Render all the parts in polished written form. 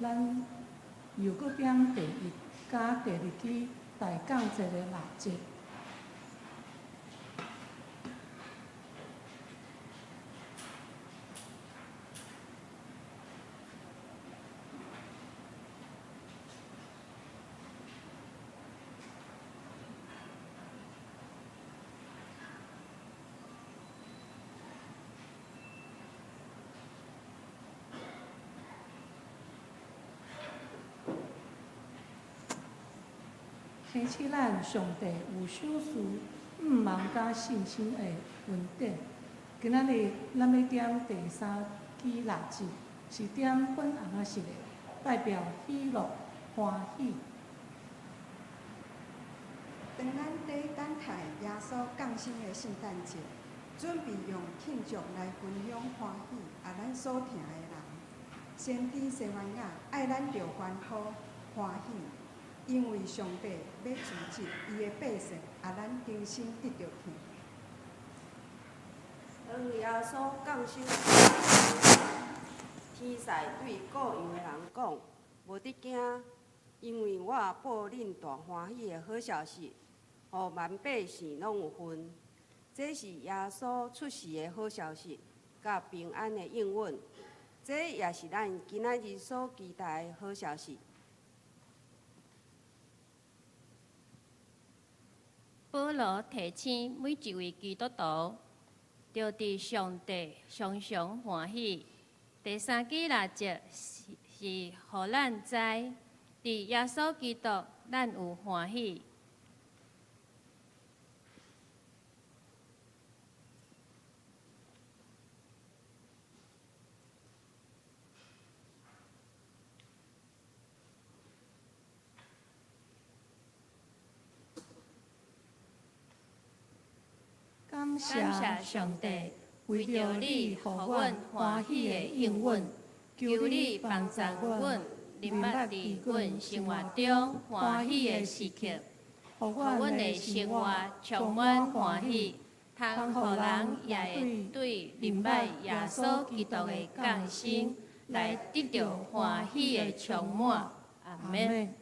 咱又閣點第一佮第二支大降節的蠟燭。提醒咱上帝有賞賜、向望佮信心的恩典。今仔日咱欲點第三支蠟燭，是點粉紅仔色的，代表喜樂、歡喜。當咱佇等待耶穌降生的聖誕節，準備用慶祝來分享歡喜予咱所疼的人。先知西番雅愛咱著歡呼歡喜，因為上帝欲組織伊的百姓，予咱重新得著疼。當耶穌降生時，天使對顧羊的人講：無得驚，因為我報恁大歡喜的好消息，予萬百姓攏有份。這是耶穌出世的好消息，佮平安的應允。這也是咱今仔日所期待的好消息。保羅提醒每一位基督徒，著佇上帝常常歡喜。第三支蠟燭是予咱知，佇耶穌基督，咱有歡喜。感謝上帝，為著你予阮歡喜的應允，求你幫助阮，認捌佇阮生活中歡喜的時刻，予阮的生活充滿歡喜，通予人也會對認捌耶穌基督的降生來得著歡喜的充滿。阿們。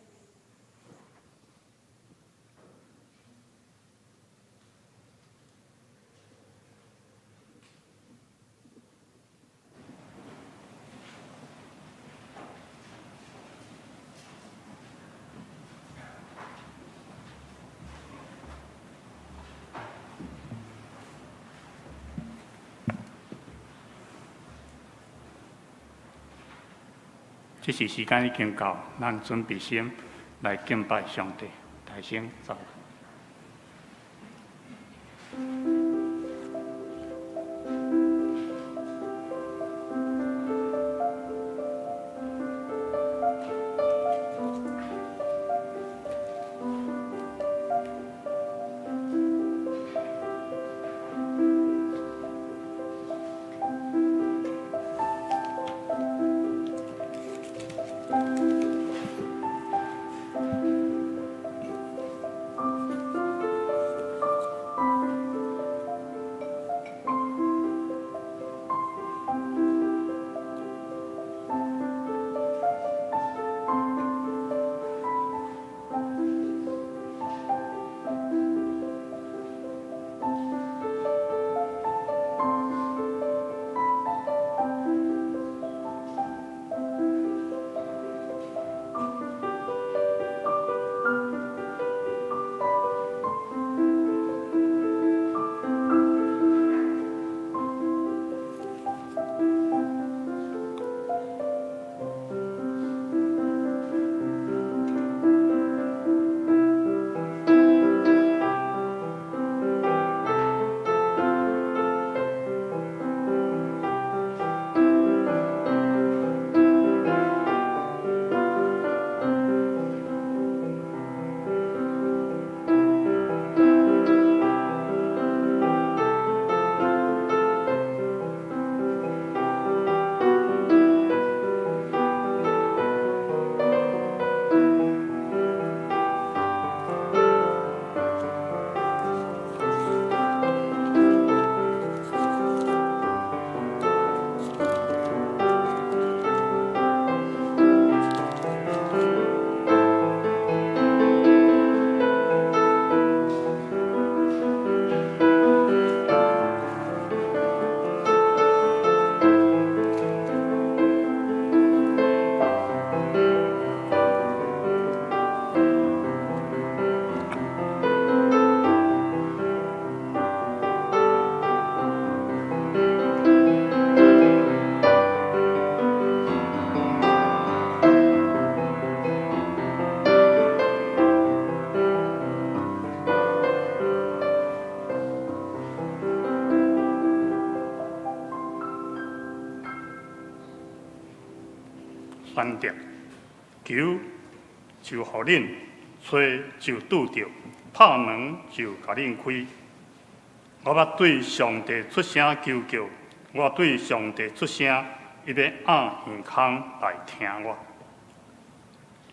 這時時間已經到，咱準備心來敬拜上帝，大聲走。斑點，求就予恁，揣就拄著，拍門就共恁開。我捌對上帝出聲求叫，我對上帝出聲，伊欲掩耳孔來聽我。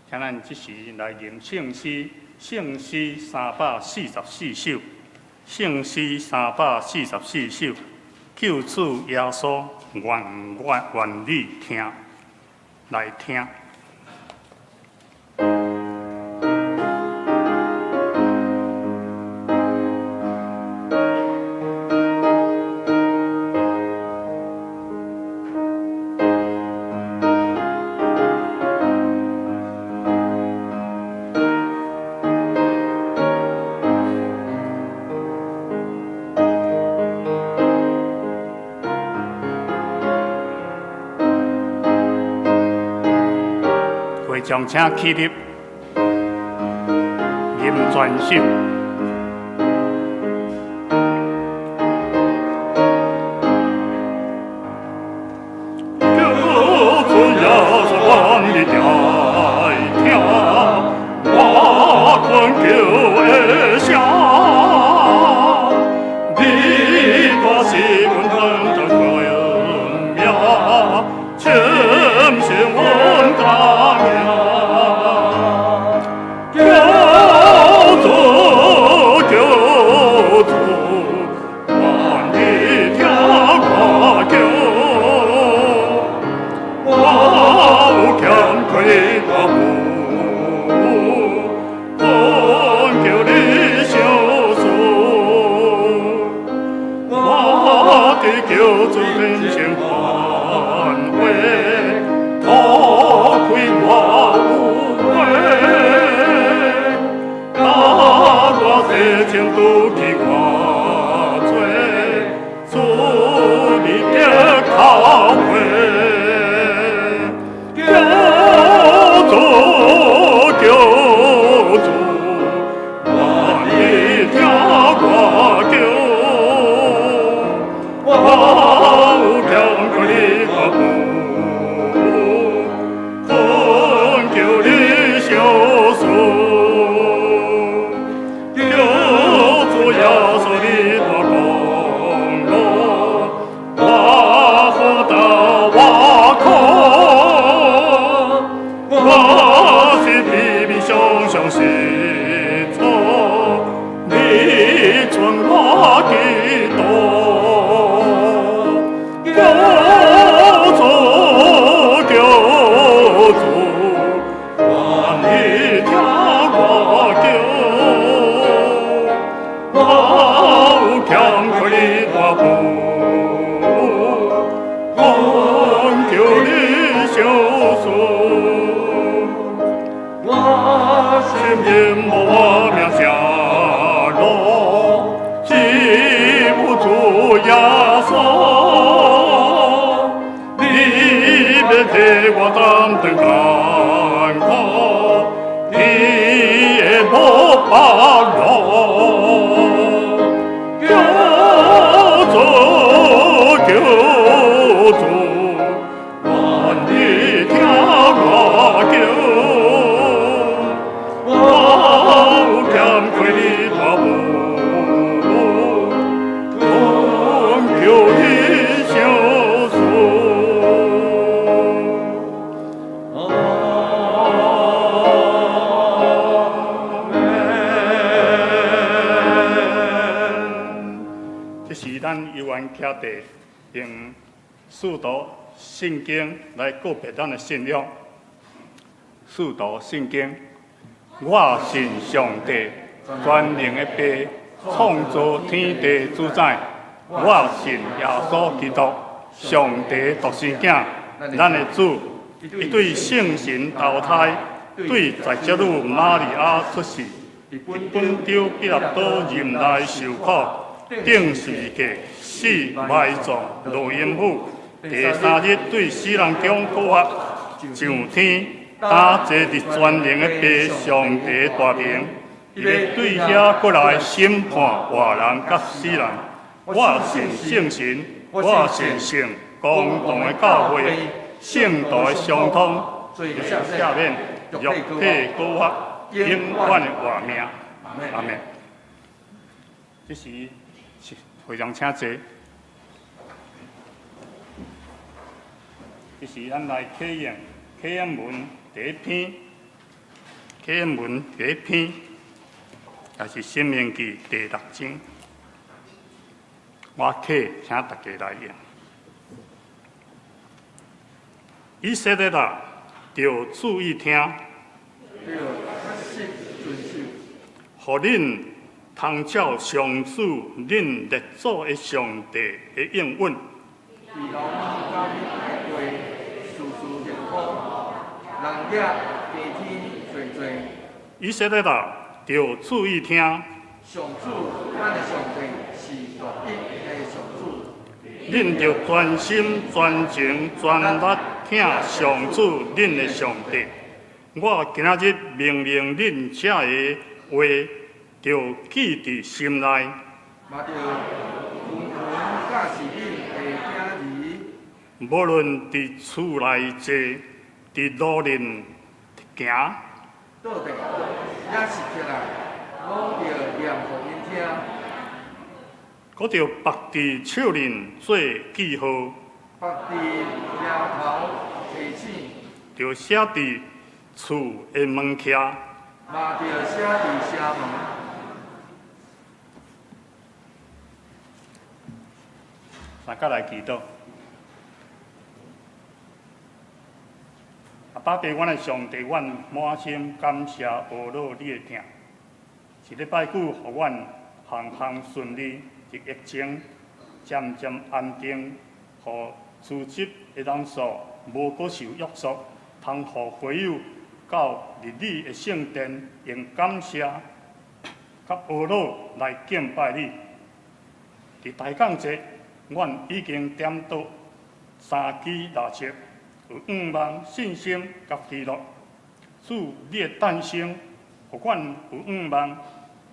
請咱這時來吟聖詩，聖詩344首，聖詩344首，救主耶穌願願願你聽，來聽。會眾請起立，吟全首。求主耶穌願你來聽，我懇求的聲，你大是阮奮鬥的命，深信阮家命。求主，求主，願你聽我求，我有欠虧我有，懇求你相助，我的救主天前歡會，脫開我有悔，甲我洗淨除去我罪，主你的口話。求主，求主，願你聽我求，我有欠虧我有，懇求你相助，求主耶穌你大降臨，我何得我苦，我是卑微常常失措，你准我祈禱。求主，求主，願你聽我求，我有欠虧我有，懇求你相助。我心因無我名寫路，只有主耶穌，你欲替我擔當艱苦，你會無白勞。求主，求主，願你聽我求，我有欠虧你大母，懇求你相助。阿們。這是咱猶原徛佇用使徒信經來告白咱的信仰。使徒信經，我信上帝全能的父，創造天地主宰。我信耶穌基督，上帝獨生囝，咱的主。伊對聖神投胎，對在潔女瑪利亞出世，佇本丟彼拉多任內受苦，釘十字架，死埋葬，落陰府。第三日對死人中復活，上天，擔坐佇全能的父上帝大爿，伊欲對遐閣來審判活人佮死人。我信聖神，我信聖公同的教會，聖徒的相通，罪赦免，肉體膏復，永遠的活命。阿們。這時會長請坐。這時咱來啟用啟應文第一篇，啟應文第一篇，也是《申命記》第六章。我啟，請大家來用。以色列啊，著注意聽，著確實遵守，予恁通照上主恁列祖的上帝的應允。佇老母甲你的話，事事行好，人也地天濟濟。以色列啊，著注意聽。上主，咱的上帝是獨一的上主。恁著專心、專情、專力疼上主恁的上帝。我今仔日命令恁這个話，著記佇心內。嘛著殷勤教示恁的囝兒。無論佇厝內坐，佇路面行，倒佇，抑是起來，攏著念予𪜶聽。閣著縛佇手鏈做記號，縛佇額頭提醒，著寫佇厝的門徛，嘛著寫佇城門。大家來祈禱。阿爸父，阮的上帝，阮滿心感謝阿樂你的疼。一禮拜久，予阮項項順利，佇疫情漸漸安定，予辭職的人數無閣受約束，通予會友到入你的聖殿，用感謝佮阿樂來敬拜你。佇大降節，阮已經點著三支蠟燭，有向望、信心佮喜樂。主，你的誕生，予阮有向望，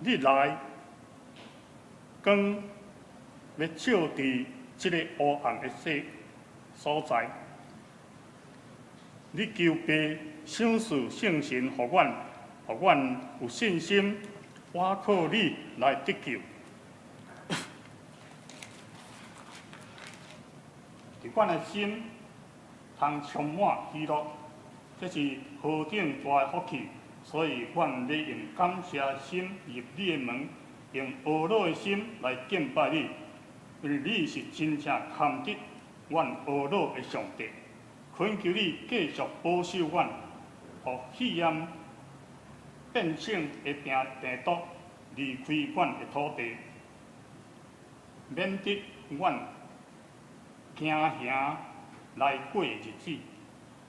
你來光欲照佇這个黑暗的世所在。你求父賞賜聖神，予阮，予阮有信心，倚靠你來得救。佇阮的心通充滿喜樂，這是何等大的福氣！所以，阮欲用感謝心入你的門，用阿樂的心來敬拜你，因為你是真正堪得阮阿樂的上帝。懇求你繼續保守阮，予肺炎變種的病毒離開阮的土地，免得阮驚嚇來過日子。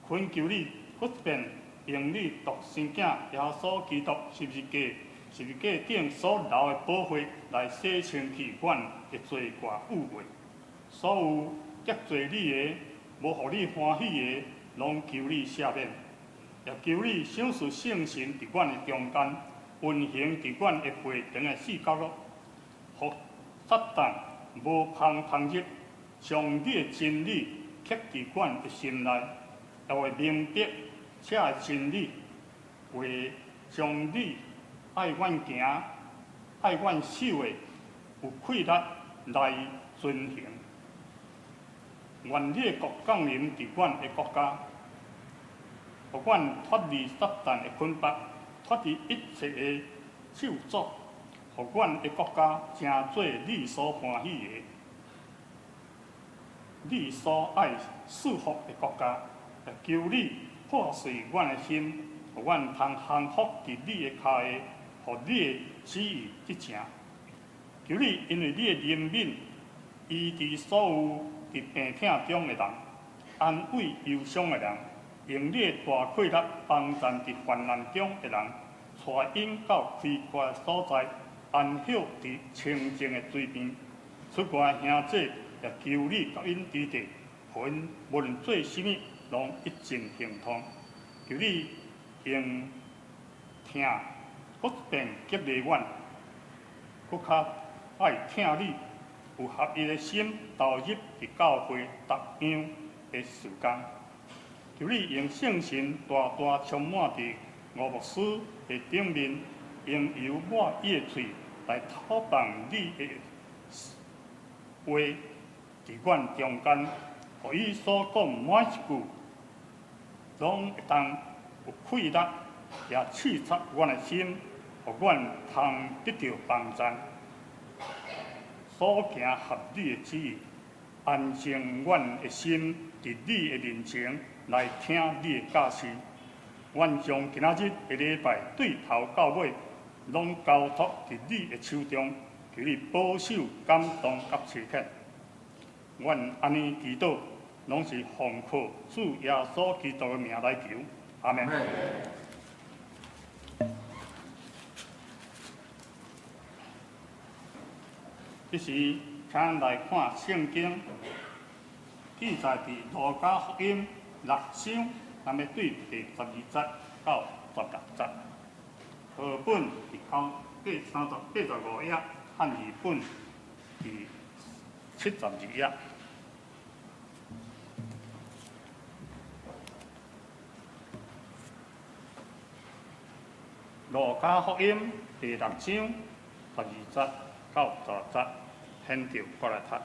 懇求你閣一遍用你獨生囝耶穌基督十字架頂所流的寶血來洗清去阮的罪過污穢。所有得罪你的、無予你歡喜的，攏求你赦免，也求你賞賜聖神佇阮的中間，運行佇阮的會堂的四角落，予撒旦無芳通入，將你的真理刻佇阮的心內，也會明白這个真理，會將你愛阮行、愛阮守的有氣力來遵行。願你的國降臨佇阮的國家，予阮脫離撒旦的捆綁，脫離一切的咒詛，予阮的國家成做你所歡喜的、你所愛賜福的國家。也求你破碎阮的心，予阮通降服佇你的跤下，予你的旨意得成。求你因為你的憐憫，醫治所有佇病痛中的人，安慰憂傷的人，用你的大氣力幫贊佇患難中的人，帶𪜶到開闊的所在，安歇佇清靜的水邊。出外兄弟也求你佮𪜶佇地，予𪜶無論做啥物，攏一盡亨通。求你用疼閣一遍激勵阮，閣較愛疼你，有合一的心投入佇教會逐樣的事工。求你用聖神大大充滿佇吳牧師的頂面，用油抹伊的喙來吐放你的話，佇阮中間，予伊所講每一句，攏會當有氣力，也刺插阮的心，予阮通得著幫贊，所行合你的旨意，安靜阮的心佇你的面前來聽你的教示。阮將今仔日的禮拜對頭到尾，攏交託佇你的手中，求你保守、感動佮差遣。阮按呢祈禱，攏是奉靠主耶穌基督的名來求，阿們。這時，請來看聖經，記載佇路加福音六章，咱欲對第12節到16節。和本佇985頁，漢語本佇72頁。路加福音第六章12節到16節，現著過來讀。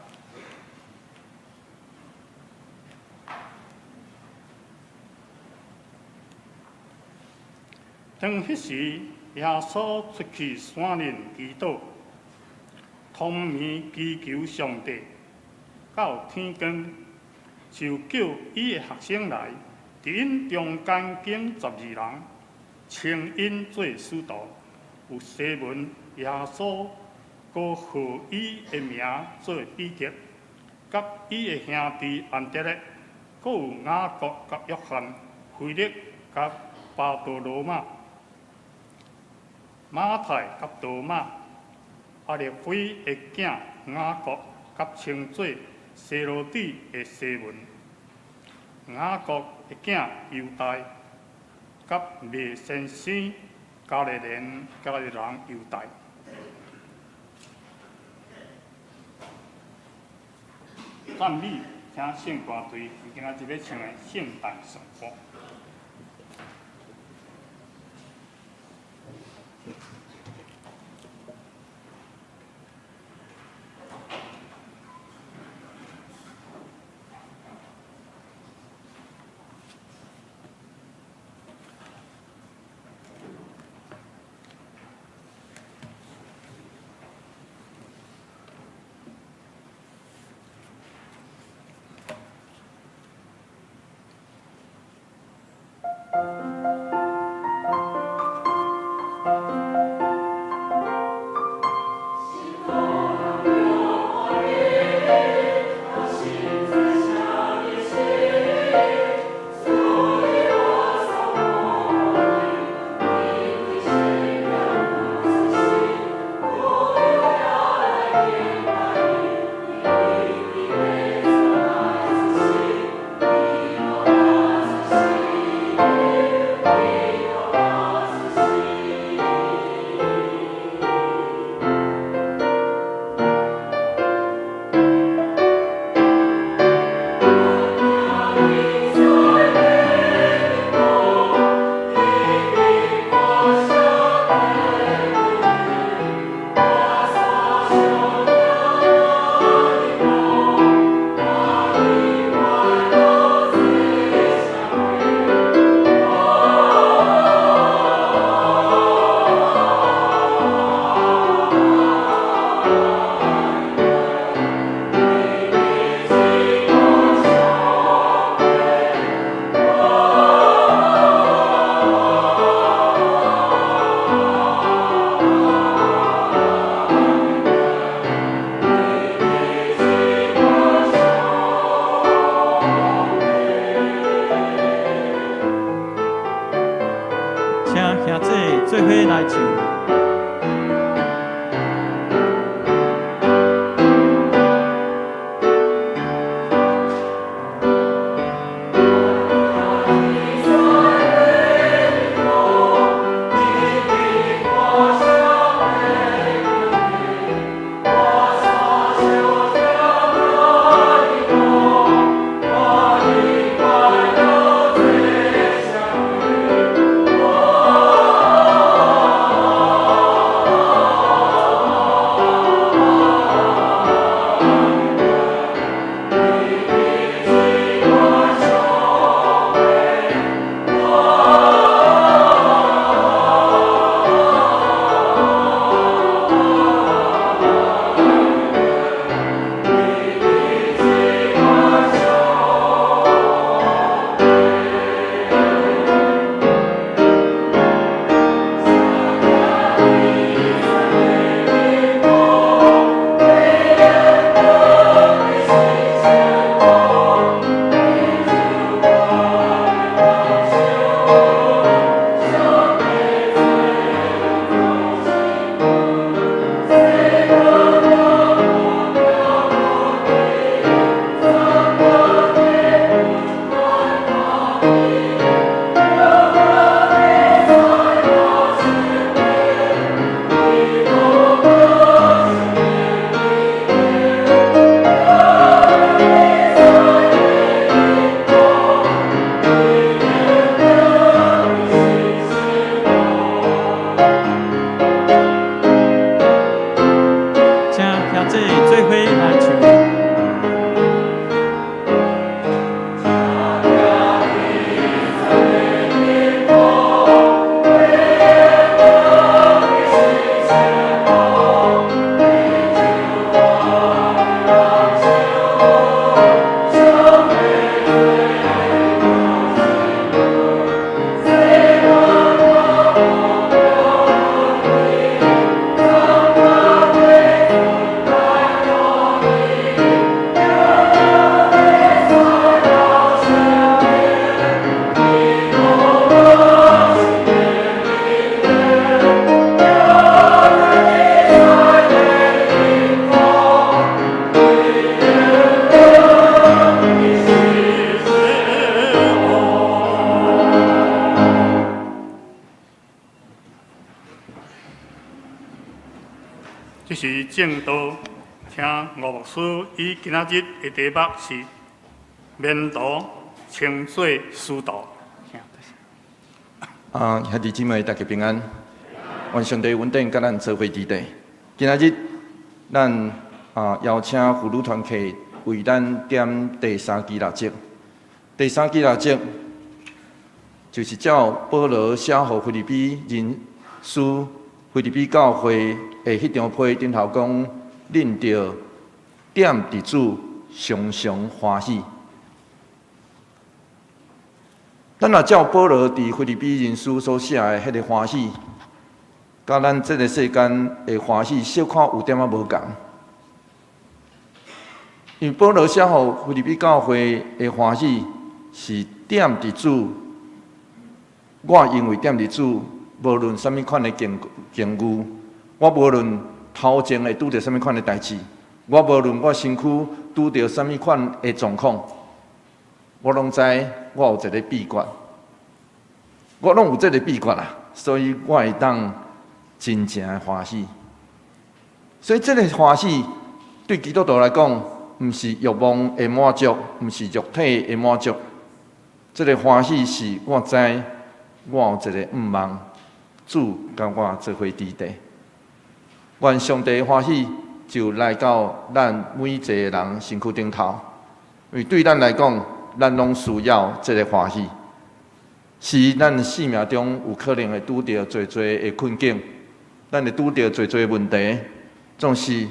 當彼時，耶穌出去山頂祈禱，通暝祈求上帝，到天光，就叫伊的學生來，佇𪜶中間揀12人，稱𪜶做使徒。有西門、耶穌閣號伊的名做彼得，佮伊的兄弟安德烈，閣有雅各佮約翰、腓力佮巴多羅買、馬太佮多馬、亞勒腓的囝雅各，佮稱做西羅底的西門，雅各的囝猶大，佮賣先生加利人猶大。讚美，請聖歌隊，今仔日欲唱的聖誕頌歌。請兄弟做伙來唱。時證道，請吳牧師以今仔日的題目是門徒稱做使徒。啊，兄弟姊妹，大家平安。願上帝恩典佮咱做伙佇底。今仔日咱邀請婦女團契為咱點第三支蠟燭。第三支蠟燭就是照保羅寫予腓立比人書、腓立比教會的彼張批頂頭講，恁著踮佇主常常歡喜。咱若照保羅佇腓立比人書所寫的彼個歡喜，佮咱這个世間的歡喜小可有點仔無仝。因為保羅寫予腓立比教會的歡喜是踮佇主，我因為踮佇主，無論啥物款的境遇，我無論頭前會拄著啥物款的代誌，我無論我身軀拄著啥物款的狀況，我攏知我有一个秘訣，我攏有這个秘訣啊，所以我會當真正的歡喜。所以這个歡喜對基督徒來講，毋是欲望的滿足，毋是肉體的滿足。這个歡喜是我知我有一个向望，主佮我做伙佇底。願上帝的歡喜就來到咱每一个人身軀頂頭，因為對咱來講，咱攏需要這个歡喜。是咱生命中有可能會拄著濟濟的困境，咱會拄著濟濟問題，總是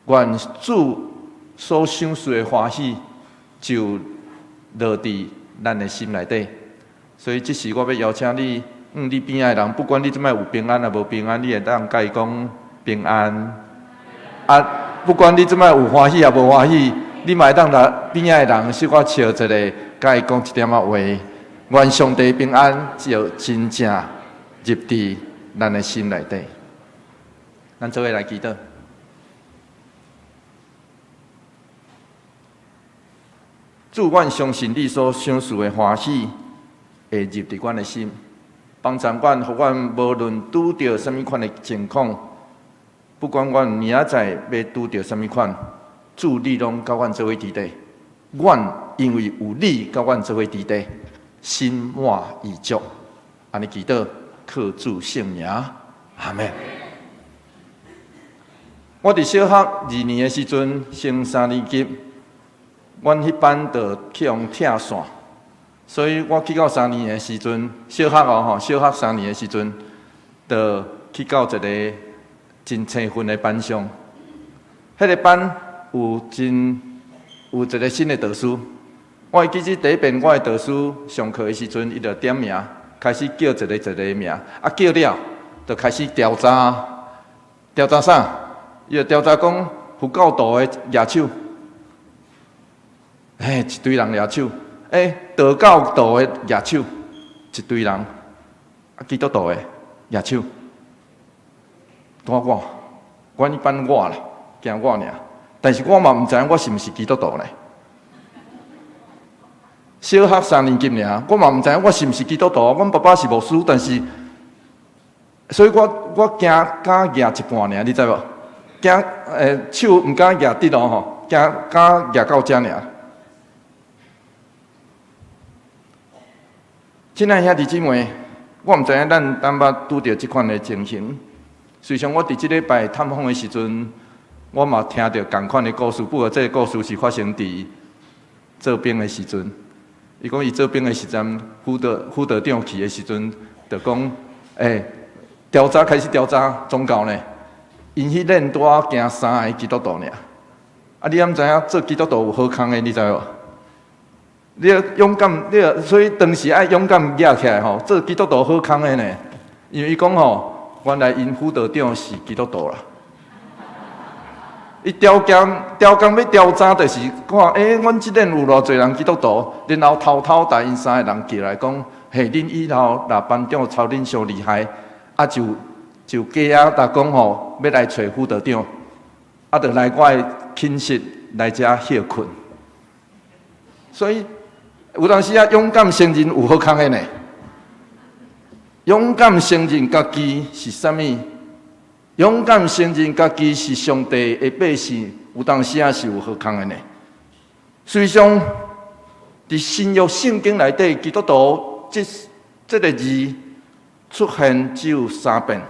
願主所賞賜的歡喜就落佇咱的心內底。所以這時我欲邀請你，你邊仔的人，不管你這擺有平安抑無平安，你會當共伊講平安。啊，不管你這擺有歡喜抑無歡喜，你嘛會當來邊仔的人小可笑一下，共伊講一點仔話。願上帝平安就真正入佇咱的心內底。咱做伙來祈禱。主，阮相信你所賞賜的歡喜會入佇阮的心，幫助阮，予阮無論拄著啥物款的情況，不管阮明仔載欲拄著啥物款，主你攏佮阮做伙佇底。阮因為有你佮阮做伙佇底，心滿意足。按呢祈禱，靠主聖名，阿們。我佇小學二年的時陣，升三年級，阮彼班就去予拆散，所以我去到三年的時陣，小學哦吼，小學三年的時陣，就去到一个真青訓的班上。彼个班有真有一个新的導師，我會記得第一遍我的導師上課的時陣，伊就點名，開始叫一个一个名，啊叫了，就開始調查，調查啥？伊就調查講佛教徒的舉手，嘿，一堆人舉手，欸，道教徒的舉手，一堆人，啊，基督徒的舉手，拄我，阮彼班我啦，驚我爾，但是我嘛毋知影我是毋是基督徒呢。小學三年級爾，我嘛毋知影我是毋是基督徒。阮爸爸是牧師，但是，所以我我驚敢舉一半爾，你知無？驚手毋敢舉直哦吼，驚敢舉到遮爾。親愛兄弟姊妹，我毋知影咱敢捌拄著這款的情形。事實上，我佇這禮拜探訪的時陣，我嘛聽著仝款的故事。不過，這个故事是發生佇做兵的時陣。伊講伊做兵的時陣，輔導長去的時陣，就講，欸，調查開始調查宗教呢。𪜶彼陣拄仔驚三个基督徒爾。啊，你敢知影做基督徒有好康的？你知無？你要勇敢，你要所以當時愛勇敢舉起來吼，做基督徒好康的呢。因為伊講吼，原來𪜶輔導長是基督徒啦。伊調工調工欲調查，就是看，欸，阮這陣有偌濟人基督徒，然後偷偷共𪜶三个人叫來講，嘿，恁以後若班長操恁傷厲害，啊就就假啊，逐講吼，欲來揣輔導長，啊，就來我的寢室來遮歇睏。所以有當時啊，勇敢承認有好康的呢。勇敢承認家己是啥物，勇敢承認家己是上帝的百姓，有當時仔是有好康的呢。實際上，佇新約聖經內底，基督徒這個字出現只有三遍，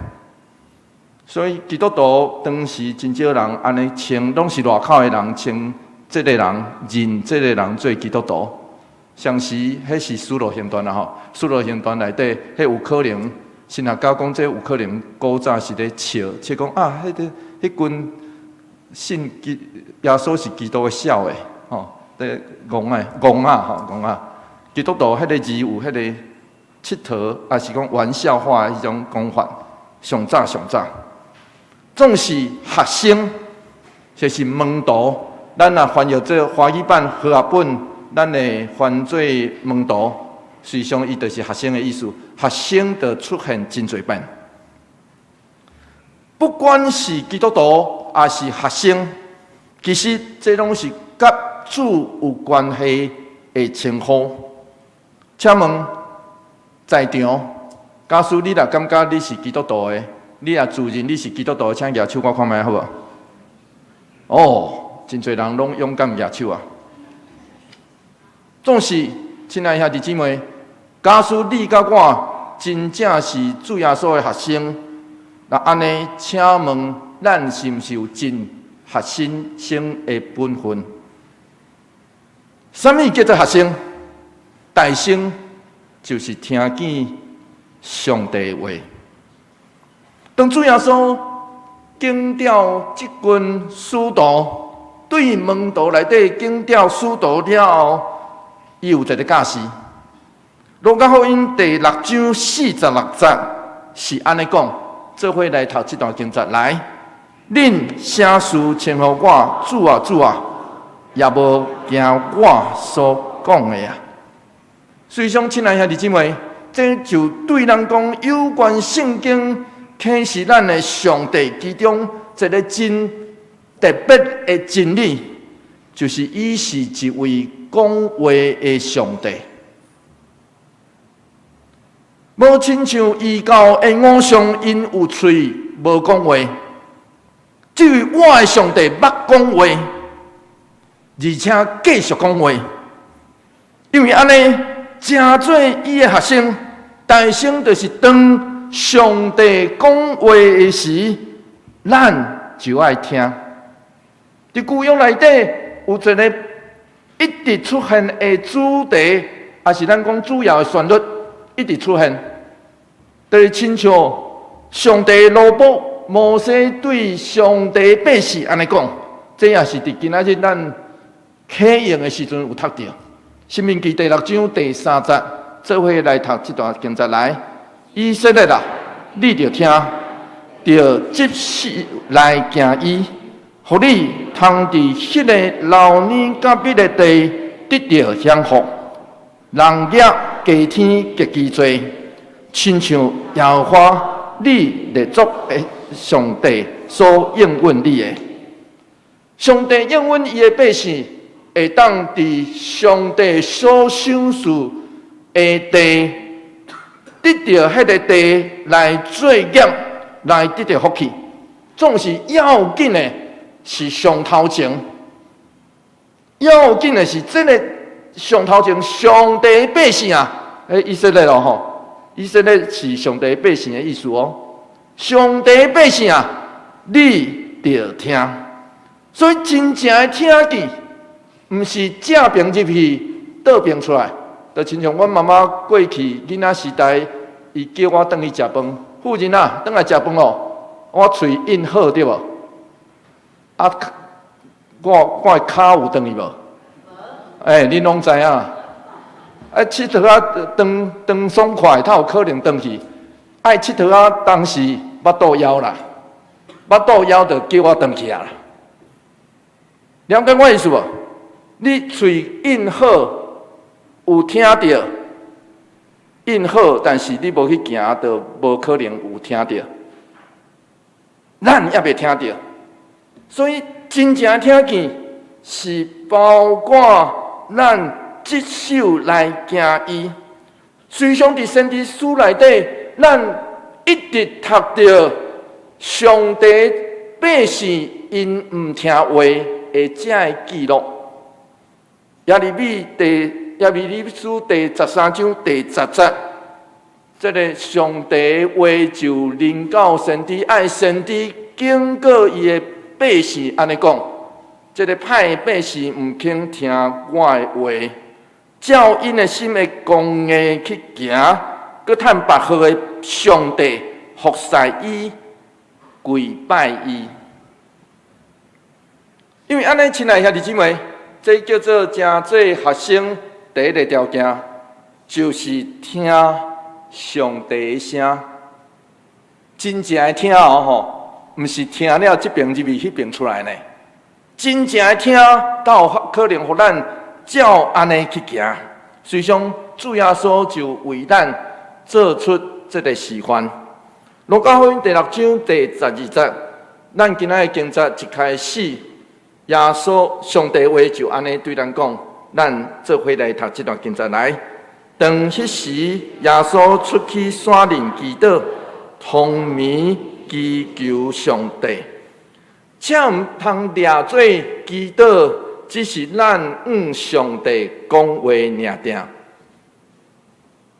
所以基督徒當時真少人按呢稱，攏是外口的人稱這个人認這個人做基督徒。相時，彼是使徒行傳啦吼，使徒行傳內底，彼有可能神學家講，這有可能古早是咧笑，笑講啊，彼个彼群信基耶穌是基督的痟的吼，咧戇仔戇仔吼戇仔，基督徒彼个字有彼个𨑨迌，抑是講玩笑話的彼種講法，上早上早，總是學生，就是門徒，咱若翻譯做華語版和合本，咱會翻做門徒，實際上伊就是學生的意思。學生就出現真濟遍，不管是基督徒抑是學生，其實這攏是佮主有關係的稱呼。請問在場，假使你若感覺你是基督徒的，你若自認你是基督徒的，請舉手我看覓好無？哦，真濟人攏勇敢舉手啊！總是，親愛兄弟姊妹，假使你佮我真正是主耶穌的學生，那按呢？請問咱是毋是有盡學生的本分？啥物叫做學生？大先就是聽見上帝話。當主耶穌警告這群使徒，對門徒內底警告使徒了後，伊有一个教示。路加福音第六章四十六節是按呢講，做伙來讀這段經節來。恁啥事稱呼我主啊主啊，也無行我所講的啊。所以講，親愛兄弟姊妹，這就對咱講有關聖經啟示咱的上帝其中一个真特別的真理，就是伊是一位講話的上帝。無親像異教的偶像，𪜶有喙無講話。這位我的上帝捌講話，而且繼續講話。因為按呢，成做伊的學生，大先就是當上帝講話的時，咱就愛聽。佇舊約內底有一个一直出現的主題，抑是咱講主要的旋律，一直出現，就是親像上帝奴僕摩西對上帝百姓按呢講，這也是佇今仔日咱啟用的時陣有讀著。申命記第六章第三節，做伙來讀這段經節來。以色列啊，你著聽，著執手來行伊，予你通佇彼个流奶佮蜜的地得著享福。人業加添極其濟，親像耶和華你列祖的上帝所應允你的。上帝應允伊的百姓，會當佇上帝所賞賜的地，得著彼个地來做業，來得著福氣。總是要緊的是上頭前，要緊的是這个上頭前上帝百姓啊！欸，以色列咯吼，以色列是上帝百姓的意思哦。上帝百姓啊，你著聽。所以真正的聽見，毋是正爿入去，倒爿出來。就親像阮媽媽過去囡仔時代，伊叫我轉去食飯，婦人啊，轉來食飯咯。我喙應好對無？啊，我的跤有轉去無？欸，恁攏知影。啊，𨑨迌仔長長爽快，才有可能轉去。愛𨑨迌仔當時腹肚枵啦，腹肚枵就叫我轉去啊。了解我意思無？你喙應好，有聽著應好，但是你無去行，就無可能有聽著。咱猶未聽著，所以真正聽見是包括咱執手來行伊。隨想佇先知書內底，咱一直讀著上帝百姓𪜶毋聽話的這个記錄。耶利米書第13章第10節，這个上帝話就臨到先知，愛先知警告伊的百姓按呢講：這个歹的百姓毋肯聽我的話，照𪜶的心會剛硬去行，閣趁別號的上帝服侍伊，跪拜伊。因為按呢，親愛兄弟姊妹，這叫做成做學生第一个條件，就是聽上帝的聲，真正的聽哦吼，毋是聽了這爿入去，彼爿出來呢。真正的聽，才有可能予咱照按呢去行。事實上，主耶穌就為咱做出這个示範。路加福音第6章第12節，咱今仔的經節一開始，耶穌上帝話就按呢對咱講，咱做伙來讀這段經節來。當彼時，耶穌出去山頂祈禱，通暝祈求上帝。請毋通掠做祈禱，只是咱向上帝講話爾定。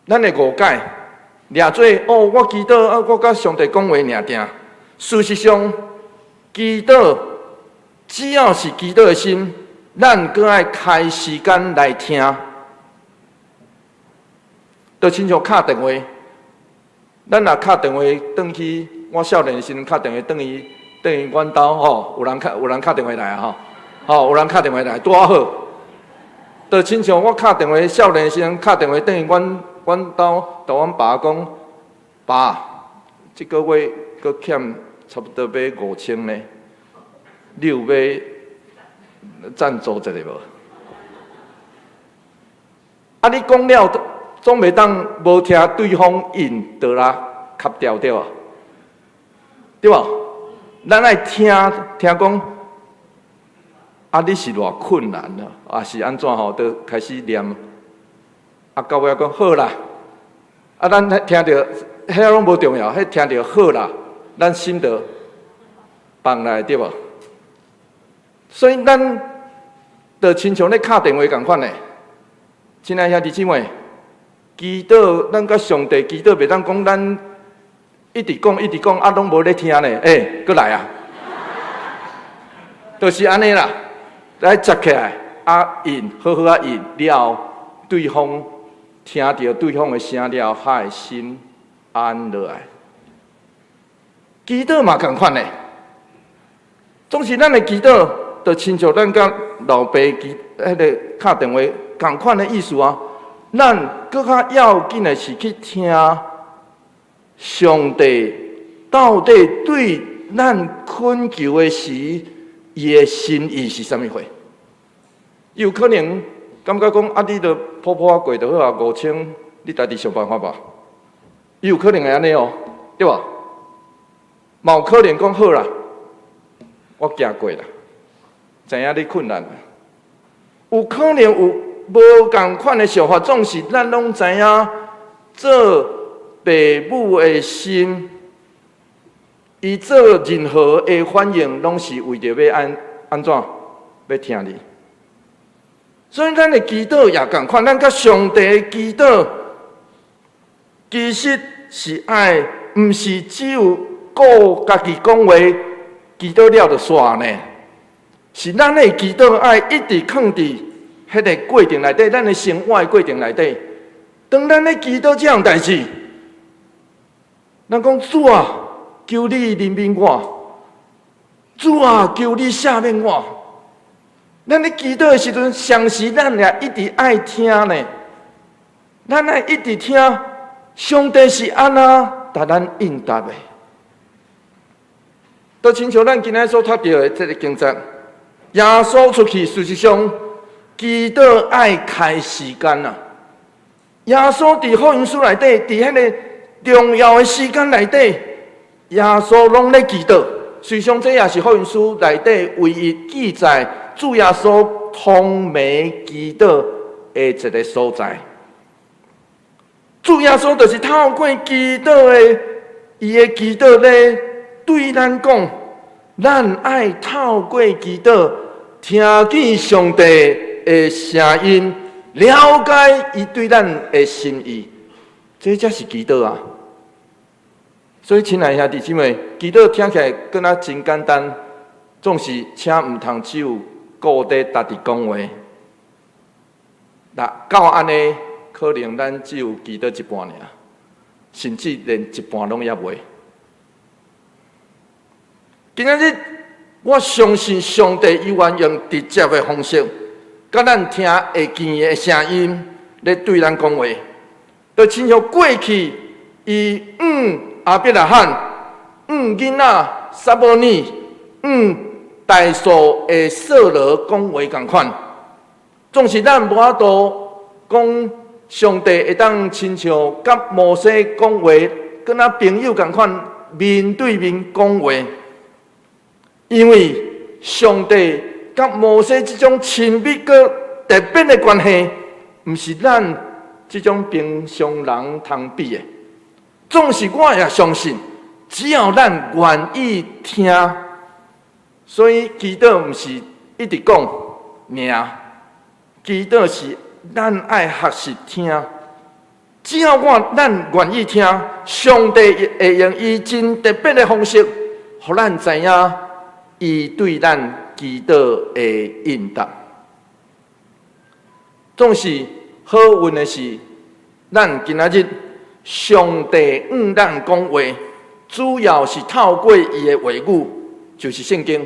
咱會誤解，掠做哦，我祈禱啊，我佮上帝講話爾定。事實上，祈禱只要是祈禱的心，咱閣愛開時間來聽。就親像敲電話，咱若敲電話轉去，我少年的時陣敲電話轉去，轉去阮兜吼，有人敲電話來啊吼，吼有人敲電話來，拄仔好。就親像我敲電話，少年的時陣敲電話轉去阮兜，共阮爸講，爸，這个月閣欠差不多欲5000呢，你有欲贊助一下無？啊，你講了，總袂當無聽對方應就來磕掉對無？對無？咱愛聽聽講，啊，你是偌困難啊，抑是按怎吼？就開始念，啊，到尾仔講好啦，啊，咱聽著，彼攏無重要，彼聽著好啦，咱心就放來對無？所以咱就親像咧敲電話仝款的，親愛兄弟姊妹，祈禱，咱佮上帝祈禱，袂當講咱一直講一直講，啊，攏無咧聽呢？欸，閣來啊！就是按呢啦，來接起來，啊應，好好啊應了，對方聽著對方的聲了，較會心安落來。祈禱嘛仝款的，總是咱的祈禱，就親像咱佮老爸祈彼个敲電話仝款的意思啊。咱閣較要緊的是去聽上帝到底對咱懇求的時，伊的心意是啥物貨？有可能感覺講啊，你著普普仔過就好啊，5000，你家己想辦法吧。伊有可能會按呢哦，對無？嘛有可能講好啦，我行過啦，知影你困難。有可能有無仝款的想法，總是咱攏知影做父母的心，伊做任何的反應，攏是為著欲按怎，欲聽你。所以咱的祈禱也仝款，咱佮上帝的祈禱，其實是愛，毋是只有顧家己講話，祈禱了就煞呢。是咱的祈禱愛一直囥佇彼个過程內底，咱的生活的過程內底。當咱咧祈禱這項代誌，咱講主啊，求你憐憫我；主啊，求你赦免我。咱咧祈禱的時陣，同時咱也一直愛聽呢。咱愛一直聽，上帝是按怎共咱應答的。就親像咱今仔所讀著的這个經節，耶穌出去，事實上，祈禱愛開時間啊。耶穌佇福音書內底，佇彼个重要的時間內底，耶穌攏咧祈禱。事實上，這也是福音書內底唯一記載主耶穌通暝祈禱的一个所在。主耶穌就是透過祈禱的，伊的祈禱咧，對咱講，咱愛透過祈禱，聽見上帝的聲音，了解伊對咱的心意，這才是祈禱啊！所以，親愛兄弟姊妹，祈禱聽起來敢若真簡單，總是請毋通只有顧佇家己講話。若到按呢，可能咱只有祈禱一半爾，甚至連一半攏猶未。今仔日，我相信上帝猶原用直接的方式，佮咱聽會見的聲音，咧對咱講話，就親像過去伊向亞伯拉罕、向囡仔撒母耳、向大數的掃羅講話仝款。總是咱無法度講上帝會當親像佮摩西講話，敢若朋友仝款面對面講話，因為上帝佮摩西這種親密閣特別的關係，毋是咱這種平常人通比的。總是我也相信，只要咱願意聽，所以祈禱毋是一直講爾，祈禱是咱愛學習聽。只要咱願意聽，上帝會用伊真特別的方式，予咱知影伊對咱祈禱的應答。總是好運的是，咱今仔日上帝向咱講話，主要是透過伊的話語，就是聖經。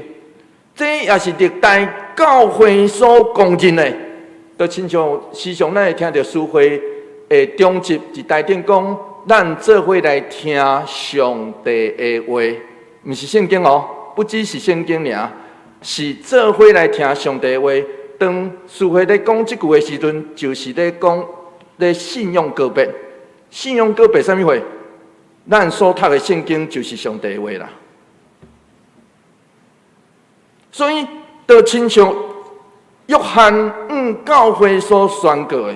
這也是歷代教會所公認的。就親像時常咱會聽著司會的長執佇台頂講，咱做伙來聽上帝的話，毋是聖經哦，不只是聖經爾，是做伙來聽上帝的話。當司會咧講這句的時陣，就是咧講咧信仰告白。信仰告白啥物貨？咱所讀的聖經就是上帝的話啦。所以，就親像約翰向教會所宣告的，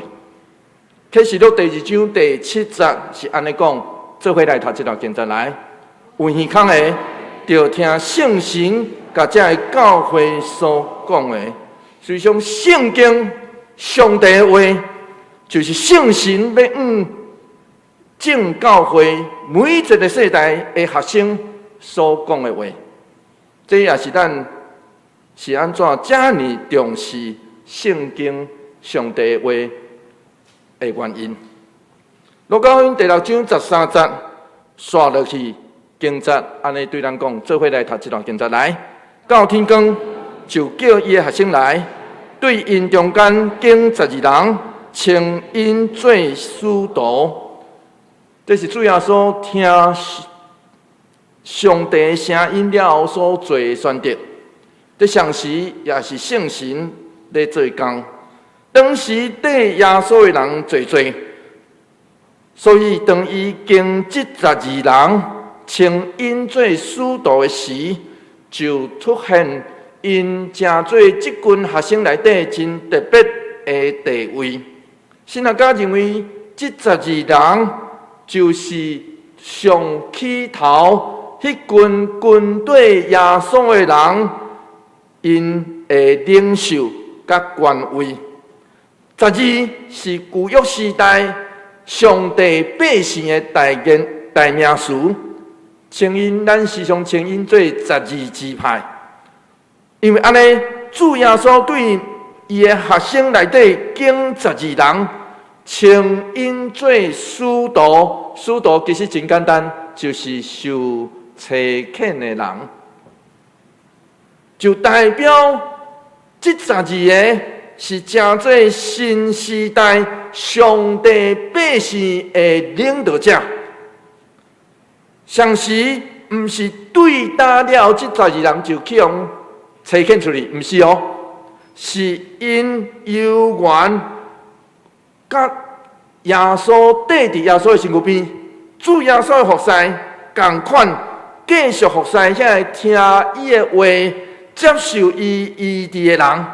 啟示錄第二章第七節是按呢講：做伙來讀這段經節來，有耳孔的，著聽聖神共這个教會所講的。實際上，聖經上帝的話，就是聖神欲向眾教會每一個世代的學生所講的話。這也是咱是按怎遮爾重視聖經上帝的話的原因。路加福音第六章十三節，紲落去經節，按呢對咱講，做伙來讀這段經節來。到天光，就叫伊的學生來，對𪜶中間揀十二人，稱𪜶做使徒。這是主耶穌聽上帝聲音了後所做的選擇。這同時也是聖神咧做工。當時綴耶穌的人濟濟，所以當伊揀這十二人稱𪜶做使徒的時，就凸顯𪜶成做這群學生內底真特別的地位。神學家認為，這十二人就是上起頭彼群跟綴耶穌的人，𪜶的領袖佮權威。十二是舊約時代上帝百姓的代言代名詞，稱𪜶咱時常稱𪜶做十二支派，因為按呢，主耶穌對伊的學生內底揀十二人，稱𪜶做使徒。使徒其實真簡單，就是受差遣的人，就代表這十二个是成做新時代上帝百姓的領導者。同時，毋是對焦了這十二人就去予差遣出去，毋是哦，是𪜶猶原佮耶穌綴佇耶穌的身軀邊，主耶穌的服侍仝款，繼續服侍遐个聽伊的話、接受伊醫治的人。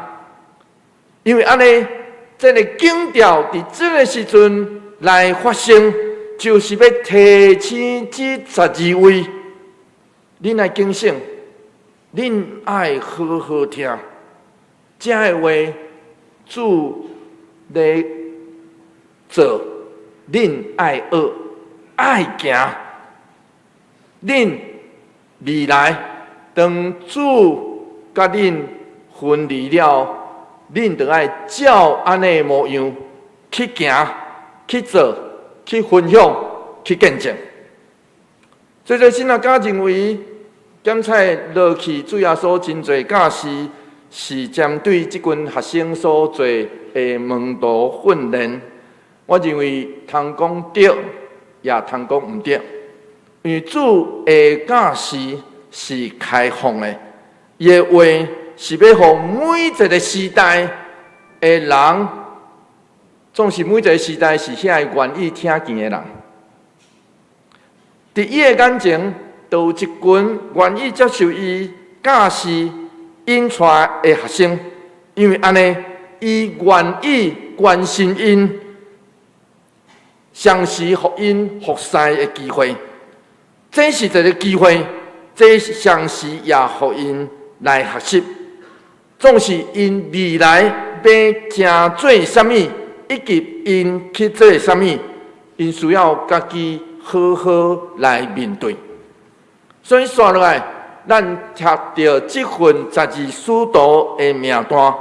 因為按呢，這个景調佇這个時陣來發生，就是欲提醒這十二位，恁愛警醒，恁愛好好聽，這个話主咧做，恁愛學，愛行。恁未來當主佮恁分離了，恁著愛照按呢模樣去行、去做、去分享、去見證。所以，神學家認為，檢採落去主耶穌真濟教示，是針對這群學生所做的門徒訓練。我認為通講對，也通講毋對。因為主的教示是開放的，伊的話是欲予每一個時代的人，總是每一個時代是遐個願意聽見的人。佇伊的眼前，都有一群願意接受伊教示引帶的學生，因為按呢，伊願意關心𪜶，嘗試予𪜶服侍的機會。這是一個機會，這嘗試也予𪜶來學習。總是𪜶未來欲成做啥物，以及𪜶去做啥物，𪜶需要家己好好來面對。所以紲落來，咱讀著這份十二使徒的名單，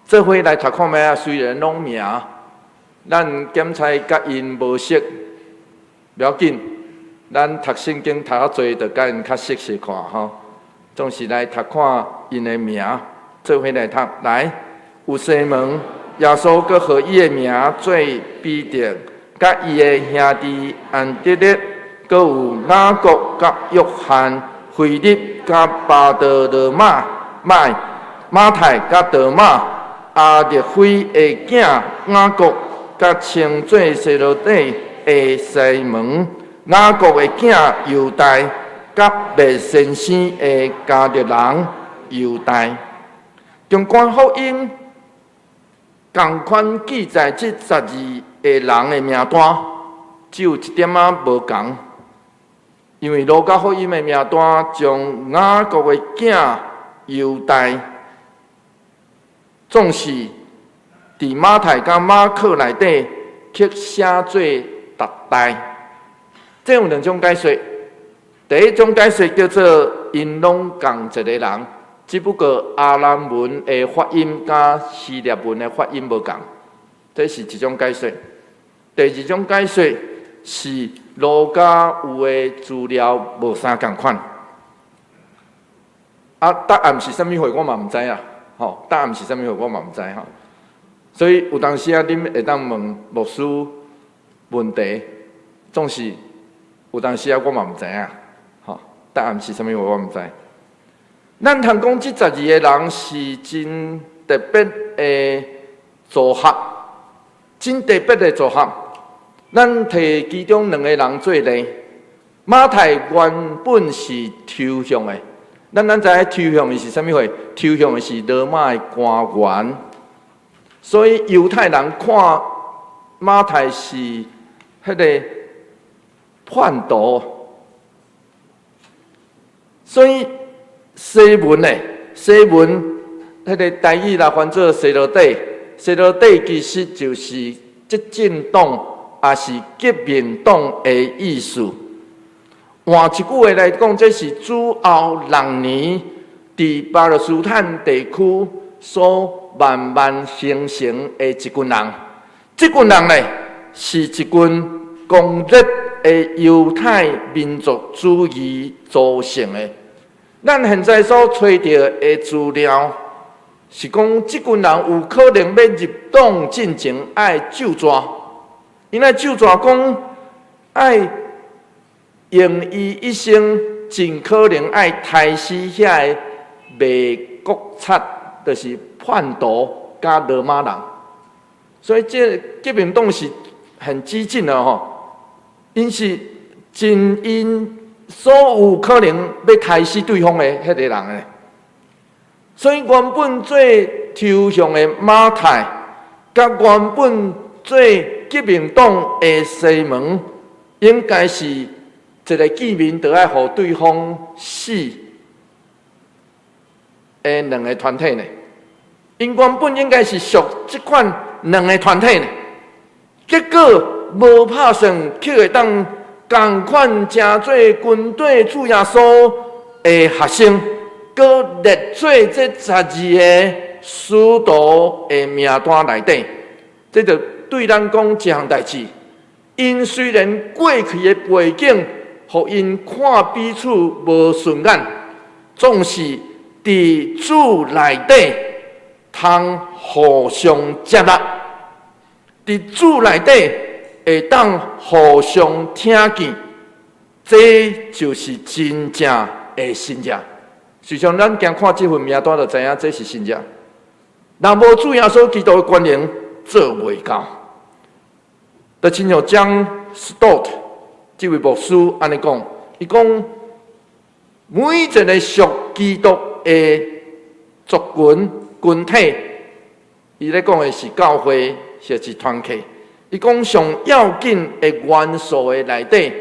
做伙來讀看覓啊。雖然攏名，咱檢採佮𪜶無熟，無要緊。咱讀聖經讀較濟，就佮𪜶較熟悉看吼。總是來讀看𪜶的名，做伙來讀。來，有西門，耶穌閣予伊的名做彼得，佮伊的兄弟安德烈，閣有雅各佮約翰、腓力佮巴多羅買、麥、馬太佮多馬、亞勒腓的囝雅各，佮稱做西羅底的西門，雅各的囝猶大，佮賣先生的加略人猶大。縱觀福音仝款記載這十二個人的名單，只有一點仔無仝，因為路加福音的名單將雅各的囝猶大，總是佇馬太佮馬可內底卻寫做達代。這有兩種解說，第一種解說叫做𪜶攏仝一個人，只不過亞蘭文的發音佮希臘文的發音無仝，這是一種解說。第二種解說是路加有的資料無啥仝款。啊，答案是啥物貨我嘛毋知啊，吼，答案是啥物貨我嘛毋知吼。所以有當時啊，恁會當問牧師問題，總是有當時啊，我嘛毋知影，吼，答案是啥物貨我毋知。咱通講這十二個人是真特別的組合，真特別的組合。咱提其中兩個人做例，馬太原本是抽象的，咱知影抽象的是啥物貨？抽象的是羅馬的官員，所以猶太人看馬太是彼個叛徒，所以西門呢，西門彼個台語來翻做西羅底，西羅底其實就是執政黨，也是革命黨的意思。換一句話來講，這是主後六年佇巴勒斯坦地區所慢慢形成的一群人。這群人呢，是一群狂熱的猶太民族主義組成的。咱現在所揣著的資料是講，這群人有可能欲入黨進前愛咒詛，𪜶愛咒詛講愛用伊一生盡可能愛刣死遐个賣國賊，就是叛徒佮羅馬人。所以這革命黨是很激進的吼，𪜶是盡𪜶所有可能欲刣死對方的彼个人的。所以原本做抽象的馬太，佮原本做革命黨的西門，應該是一个見面就愛予對方死的兩个團體呢？𪜶原本應該是屬這款兩个團體呢，結果無拍算，卻會當仝款成做軍隊主耶穌的學生，閣列做這12个使徒的名單內底。這就對咱講一項代誌。𪜶雖然過去的背景，予𪜶看彼此無順眼，總是佇主內底通互相接納，佇主內底會當互相聽見，這就是真正的信仰。實際上，咱行看這份名單就知影這是信仰。若無主耶穌基督的權能，做袂到。就親像 John Stott 這位牧師按呢講，伊講每一個屬基督的族群群體，伊咧講的是教會，或是團契。伊講上要緊的元素的內底，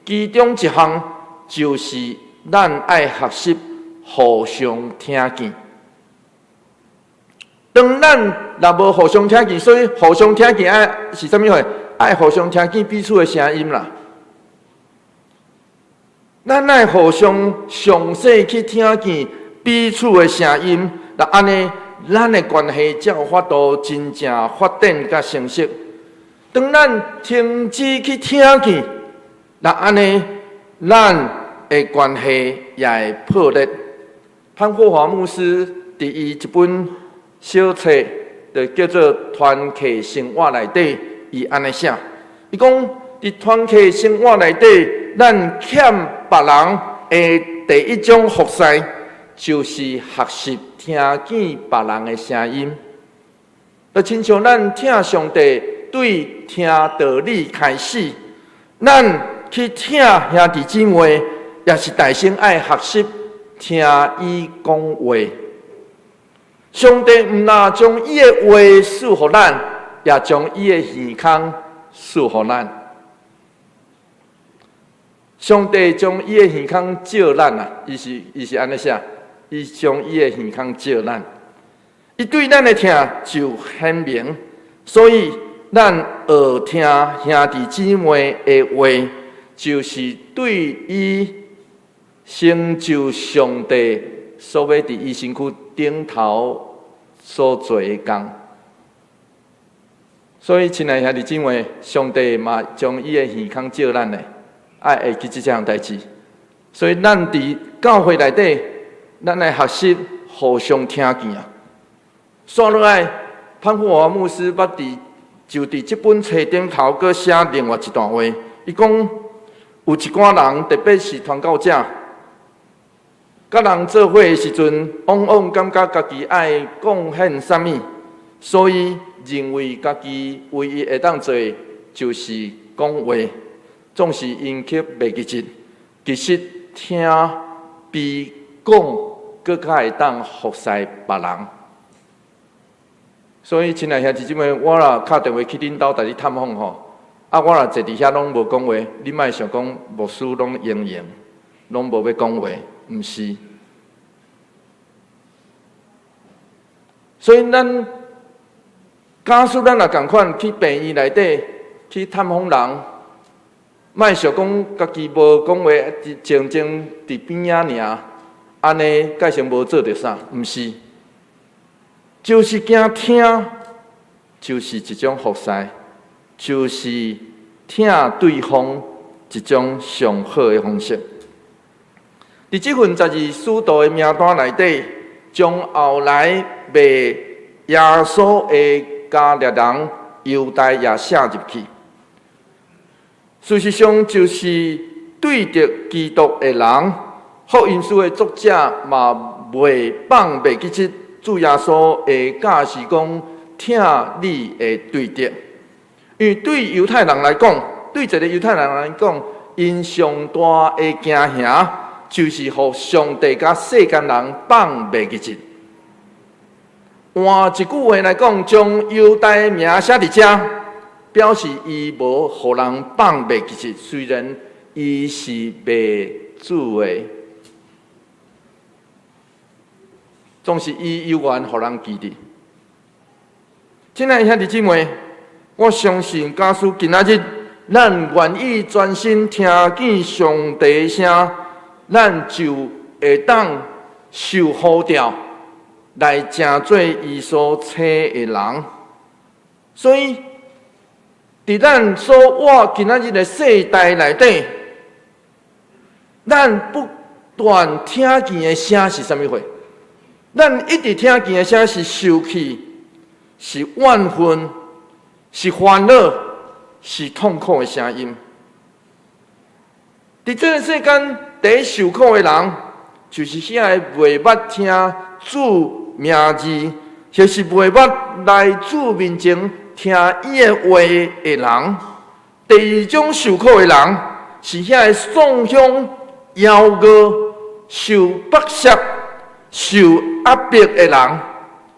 其中一項就是咱愛學習互相聽見。當咱若無互相聽見，所以互相聽見愛是啥物貨？愛互相聽見彼此的聲音啦。咱愛互相詳細去聽見彼此的聲音，若按呢，咱的關係才有法度真正發展佮成熟。當咱停止去聽見，若按呢，咱的關係也會破裂。潘霍華牧師佇伊一本小冊，就叫做《團契生活》內底，伊按呢寫，伊講佇團契生活內底，咱欠別人的第一種服侍，就是學習聽見別人的聲音。就親像咱聽上帝對聽道理開始，咱去聽兄弟姊妹，也是大先愛學習聽伊講話。上帝毋但將伊的話賜予咱，也將伊的耳孔賜予咱。上帝將伊的耳孔借咱啊，伊是按呢寫，伊將伊的耳孔借咱，伊對咱的疼就顯明，所以咱學聽兄弟姊妹的話，就是對伊成就上帝所欲佇伊身軀頂頭所做的工。所以，親愛兄弟姊妹，上帝嘛將伊的耳孔借咱的，愛會記這項代誌。所以，咱佇教會內底，咱來學習互相聽見啊。煞落來，潘霍華牧師捌佇就佇這本冊頂頭，閣寫另外一段話。伊講有一寡人，特別是傳教者，佮人做伙的時陣，往往感覺家己愛貢獻啥物，所以認為家己唯一會當做的就是講話，總是𪜶卻袂記得。其實聽比講閣較會當服侍別人。所以，親愛兄弟姊妹，我若敲電話去恁兜，帶你探訪吼，啊，我若坐佇遐攏無講話，你莫想講牧師攏閒閒，攏無欲講話，毋是。所以，咱假使咱若仝款去病院內底去探訪人，莫想講家己無講話，靜靜佇邊仔爾，按呢蓋成無做著啥，毋是。就是驚聽，就是一種服侍，就是聽對方一種上好的方式。佇這份十二使徒的名單內底，將後來賣耶穌的加略人猶大也寫入去。事實上，就是對著基督的人，福音書的作者嘛袂放袂記這主耶穌的教示講，疼你的對敵。因為對猶太人來講，對一个猶太人來講，𪜶上大的驚嚇，就是予上帝佮世間人放袂記得。換一句話來講，將猶大的名寫佇遮，表示伊無予人放袂記得。雖然伊伊是賣主的，總是伊猶原予人記得。親愛的兄弟姊妹，我相信假使今仔日咱願意專心聽見上帝聲，咱就會當受呼召來成做伊所請的人。所以，佇咱所活今仔日的世代內底，咱不斷聽見的聲是啥物貨？咱一直聽見的聲是受氣，是怨恨，是煩惱，是痛苦的聲音。佇這個世間，第一受苦的人，就是遐个袂捌聽主名字，或是袂捌來主面前聽伊的話的人。第二種受苦的人，是遐个喪鄉枵餓、受剝削、受壓迫的人。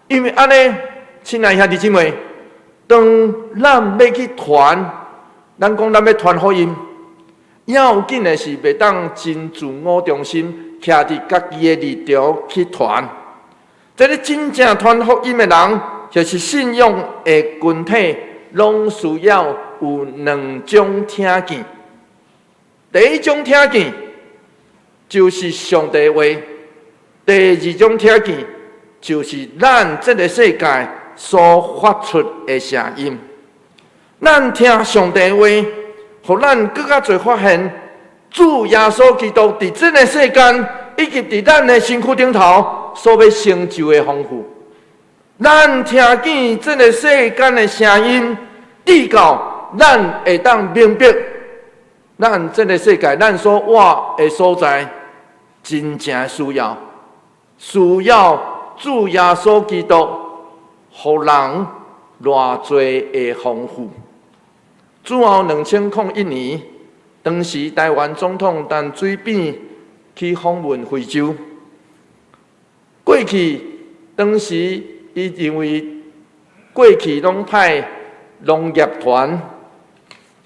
因為按呢，親愛兄弟姊妹，當咱欲去傳，咱講咱欲傳福音，要緊的是袂當真自我中心，徛佇家己的立場去傳。這个真正傳福音的人，就是信仰的群體，攏需要有兩種聽見。第一種聽見就是上帝話；第二種聽見就是咱這个世界所發出的聲音。咱聽上帝話，予咱閣較濟發現主耶穌基督佇這个世間，以及佇咱的身軀頂頭所欲成就的豐富。咱聽見這个世間的聲音，直到咱會當明白，咱這个世界，咱所活的所在，真正需要，需要主耶穌基督，予人偌濟的豐富。主後2001年，當時台灣總統陳水扁去訪問非洲。過去當時伊認為過去攏派農業團，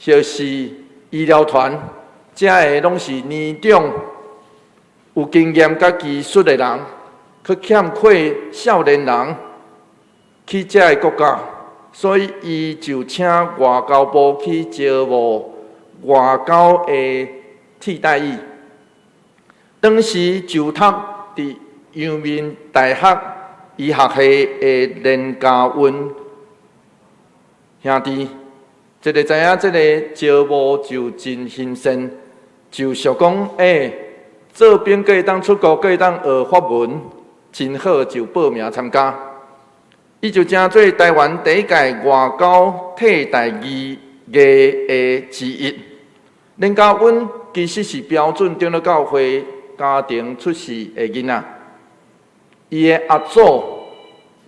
或是醫療團，這个攏是年長、有經驗佮技術的人，去欠缺少年人去這个國家，所以伊就請外交部去招募外交的替代役。當時就讀佇陽明大學醫學系的連家溫兄弟，這个知影這个招募就真新鮮，就想講，欸，做兵閣會當出國，閣會當學法文，真好，就報名參加。伊就成做台灣第一屆外交替代役的之一。連家溫其實是標準長老教會家庭出世的囡仔，伊的阿祖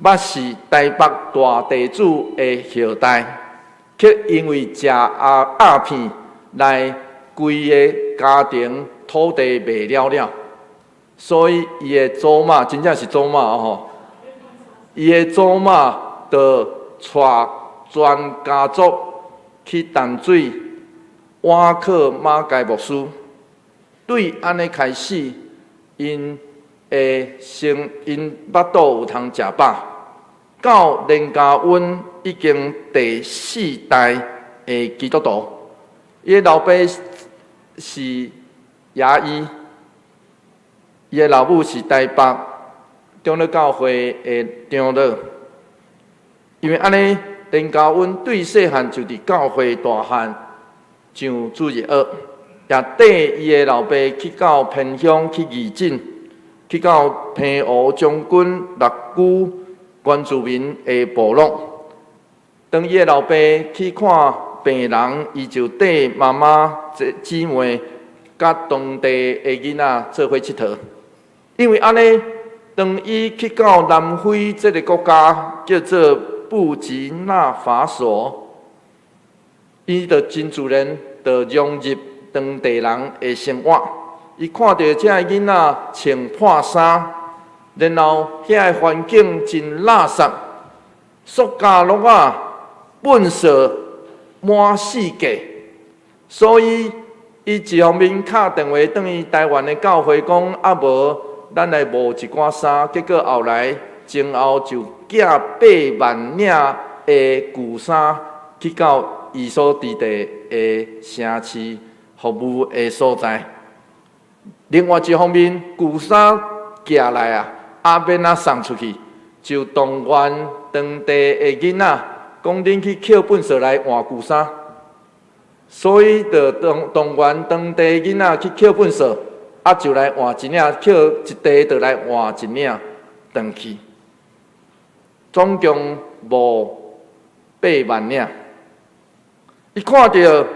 捌是台北大地主的後代，卻因為食鴉片來規个家庭土地賣了了，所以伊的祖媽真正是祖媽吼，伊的祖媽就帶全家族去淡水倚靠馬偕牧師。對按呢開始，𪜶的生𪜶腹肚有通食飽，到連家溫已經第四代的基督徒，伊的老爸是牙醫，伊的老母是台北長老教會的長老。因為按呢，連家溫對細漢就佇教會大漢上主日學，也綴伊的老爸去到偏鄉去義診，去到澎湖將軍六龜原住民的部落。當伊的老爸去看病人，伊就綴媽媽、姊妹佮當地的囡仔做伙𨑨迌。因為按呢，當伊去到南非這个國家，叫做布吉納法索，伊就真自然就融入當地人的生活。伊看著這个囡仔穿破衫，然後遐个環境真垃圾，塑膠橐仔、糞掃滿四界，所以伊一方面敲電話轉去台灣的教會講，啊無，咱來募一寡衫。結果後來前後就寄8萬領的舊衫去到伊所佇地的城市服務的所在。另外一方面，舊衫寄來啊，啊欲按怎送出去，就動員當地的囡仔，講恁去抾糞埽來換舊衫。所以就動員當地囡仔去抾糞埽，啊就來換一領，抾一袋就來換一領轉去。總共募8萬領。伊看著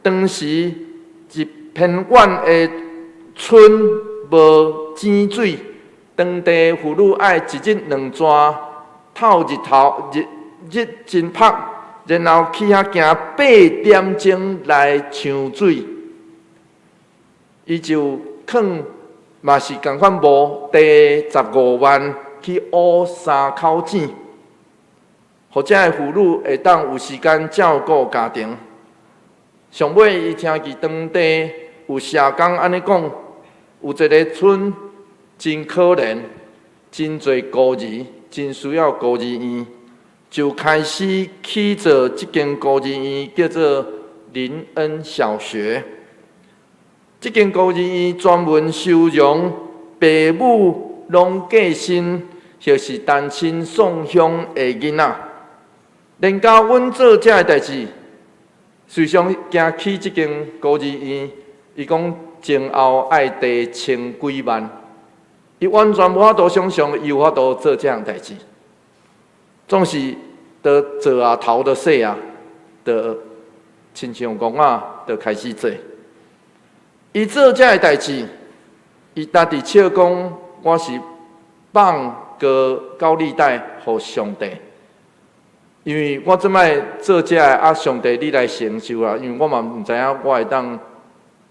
當時一偏遠的村無井水，當地婦女愛一日兩逝，透日頭日日真曝，然後去遐行8點鐘來搶水。伊就囥嘛是仝款募第15萬去挖三口井，予遮的婦女會當有時間照顧家庭。上尾伊聽見當地有社工按呢講，有一个村真可憐，真濟孤兒，真需要孤兒院，就開始起造這間孤兒院，叫做林恩小學。這間孤兒院專門收容爸母攏過身，或是單親送鄉的囡仔。連家阮做這个代誌，隨常行起這間孤兒院，伊講前後愛提千幾萬，伊完全無法度想象，伊有法度做這項代誌。總是都做啊頭都洗啊，就親像戇仔，就開始做。伊做這个代誌，伊家己笑講，我是放高高利貸予上帝，因為我這擺做這个啊，上帝你來承受啊，因為我嘛毋知影我會當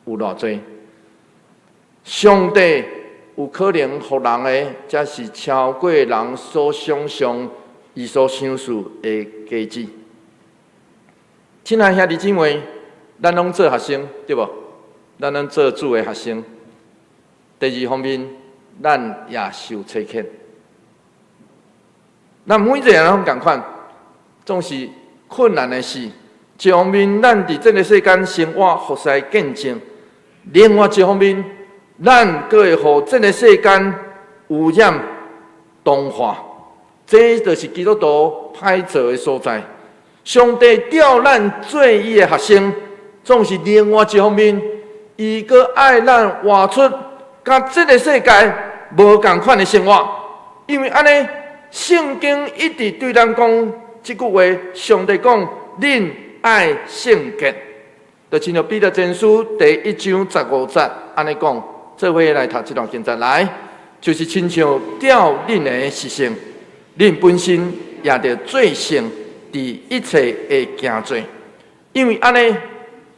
有偌濟。上帝有可能予人的，這是超過人所想象、伊所賞賜的價值。親愛兄弟姊妹，咱攏做學生，對無？咱攏做主的學生。第二方面，咱也受差遣。咱每一個人攏仝款，總是困難的事。一方面，咱佇這个世間生活，服侍見證；另外一方面，咱閣會予這个世間污染、同化。這就是基督徒歹做的所在。上帝調咱做伊的學生，總是另外一方面，伊閣愛咱活出佮這个世界無仝款的生活。因為按呢，聖經一直對咱講這句話，上帝講：恁愛聖潔。就親像彼得前書第一章15節按呢講，做伙來讀這段經節來，就是親像照恁的習性，恁本身也著做聖，佇一切的行做。因為按呢，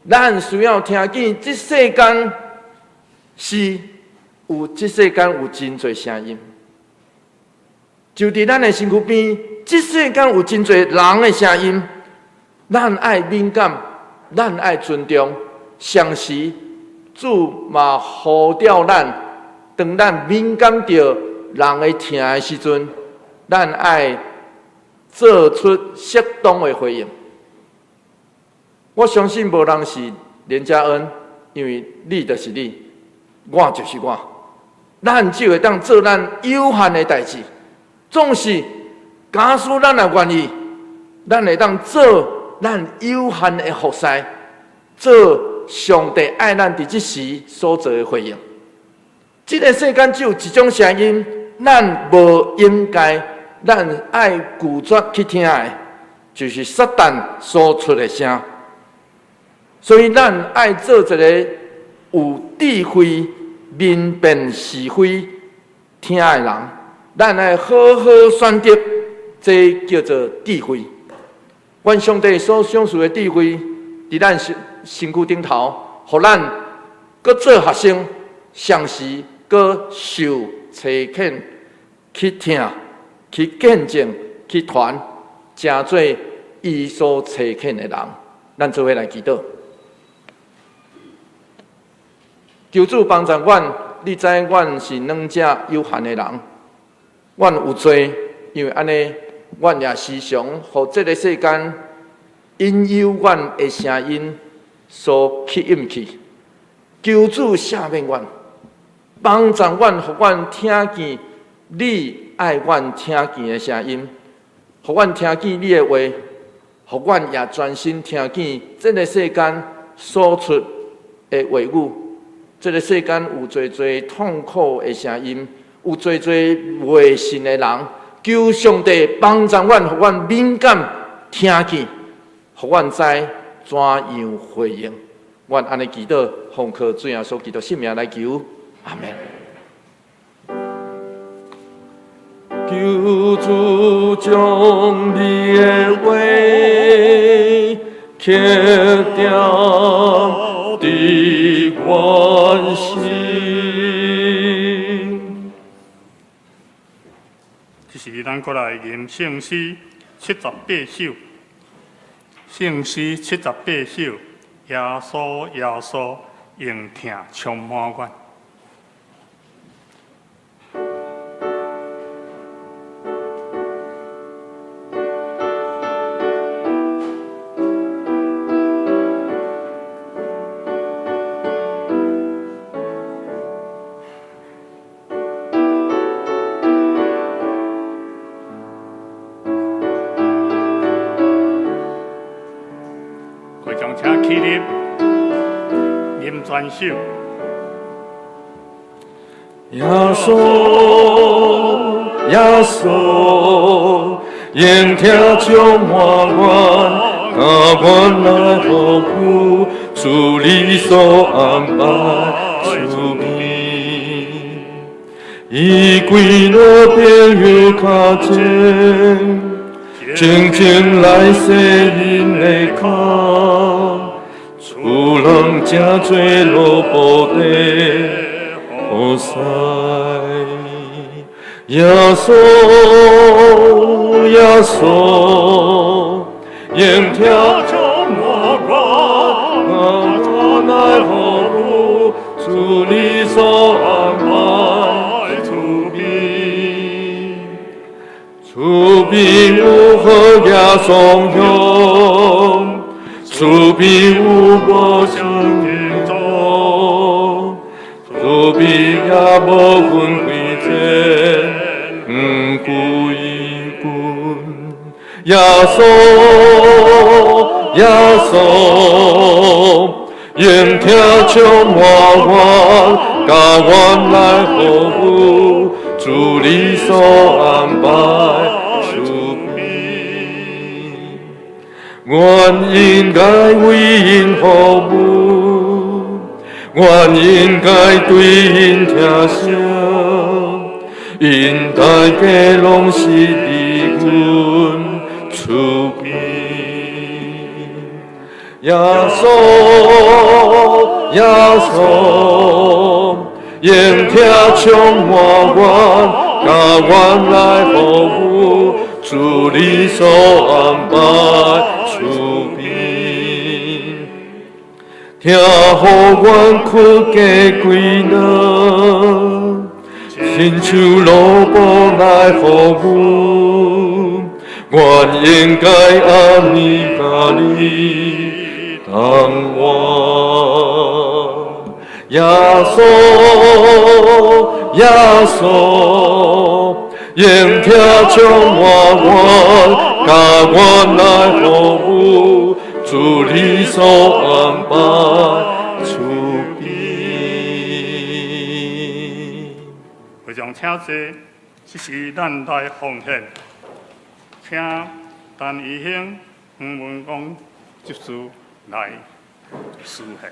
咱需要聽見這世間是有這世間有真濟聲音，就佇咱的身軀邊，這世間有真濟人的聲音，咱愛敏感，咱愛尊重，同時主嘛呼召咱，當咱敏感著人的疼的時陣，咱愛做出適當的回應。我相信無人是連家恩，因為你就是你，我就是我。咱只會當做咱有限的代誌，總是假使咱若願意，咱會當做咱有限的服侍，做上帝愛咱佇這時所做的回應。這个世間只有一種聲音，咱無應該，咱愛拒絕去聽的，就是撒旦所出的聲。所以，咱愛做一个有智慧、明辨是非、聽的人。咱愛好好選擇，這叫做智慧。阮上帝所賞賜的智慧，佇咱身軀頂頭，予咱閣做學生，同時閣受差遣去聽、去見證、去傳，成做伊所差遣的人。咱做伙來祈禱。求主幫助阮，你知阮是軟弱有限的人，阮有罪，因為按呢，阮也時常予這个世間引誘阮的聲音所吸引去。求主赦免阮，幫助阮，予阮聽見你愛阮聽見的聲音，予阮聽見你的話，予阮也專心聽見這个世間所出的話語。這个世間有濟濟痛苦的聲音，有濟濟袂信的人。求上帝幫助阮，予阮敏感聽見，予阮知怎樣回應。阮按呢祈禱，奉靠主耶穌基督聖名來求，阿們。求主將你的話刻釘佇阮心。這時，咱閣來吟聖詩78首。聖詩七十八首，耶穌耶穌，用疼充滿阮。會眾請起立，吟全首。耶穌，耶穌，用疼充滿阮，共阮來服務，主你所安排厝邊，伊跪落朋友跤前，靜靜來洗𪜶的跤，厝人誠濟奴僕的服侍。耶穌，耶穌，用疼充滿阮，共阮來服務，主你所安排厝邊，厝邊有好額雙向，厝邊有無相天座，厝邊也無分貴賤，毋顧伊君。耶穌，耶穌，用疼充滿阮，共阮來服務，主你所安排厝邊。阮應該為𪜶服務，阮應該對𪜶疼惜，𪜶大家攏是佇阮厝邊。耶穌，耶穌，用疼充滿阮，共阮來服務，主你所安排厝邊。疼予阮屈家跪落，親像奴僕來服務，阮應該按呢佮你同活。耶穌，耶穌，用疼充滿阮，共阮來服務，主你所安排厝邊。會眾請坐，這時咱來奉獻，請陳義興、黃文公執事來司獻。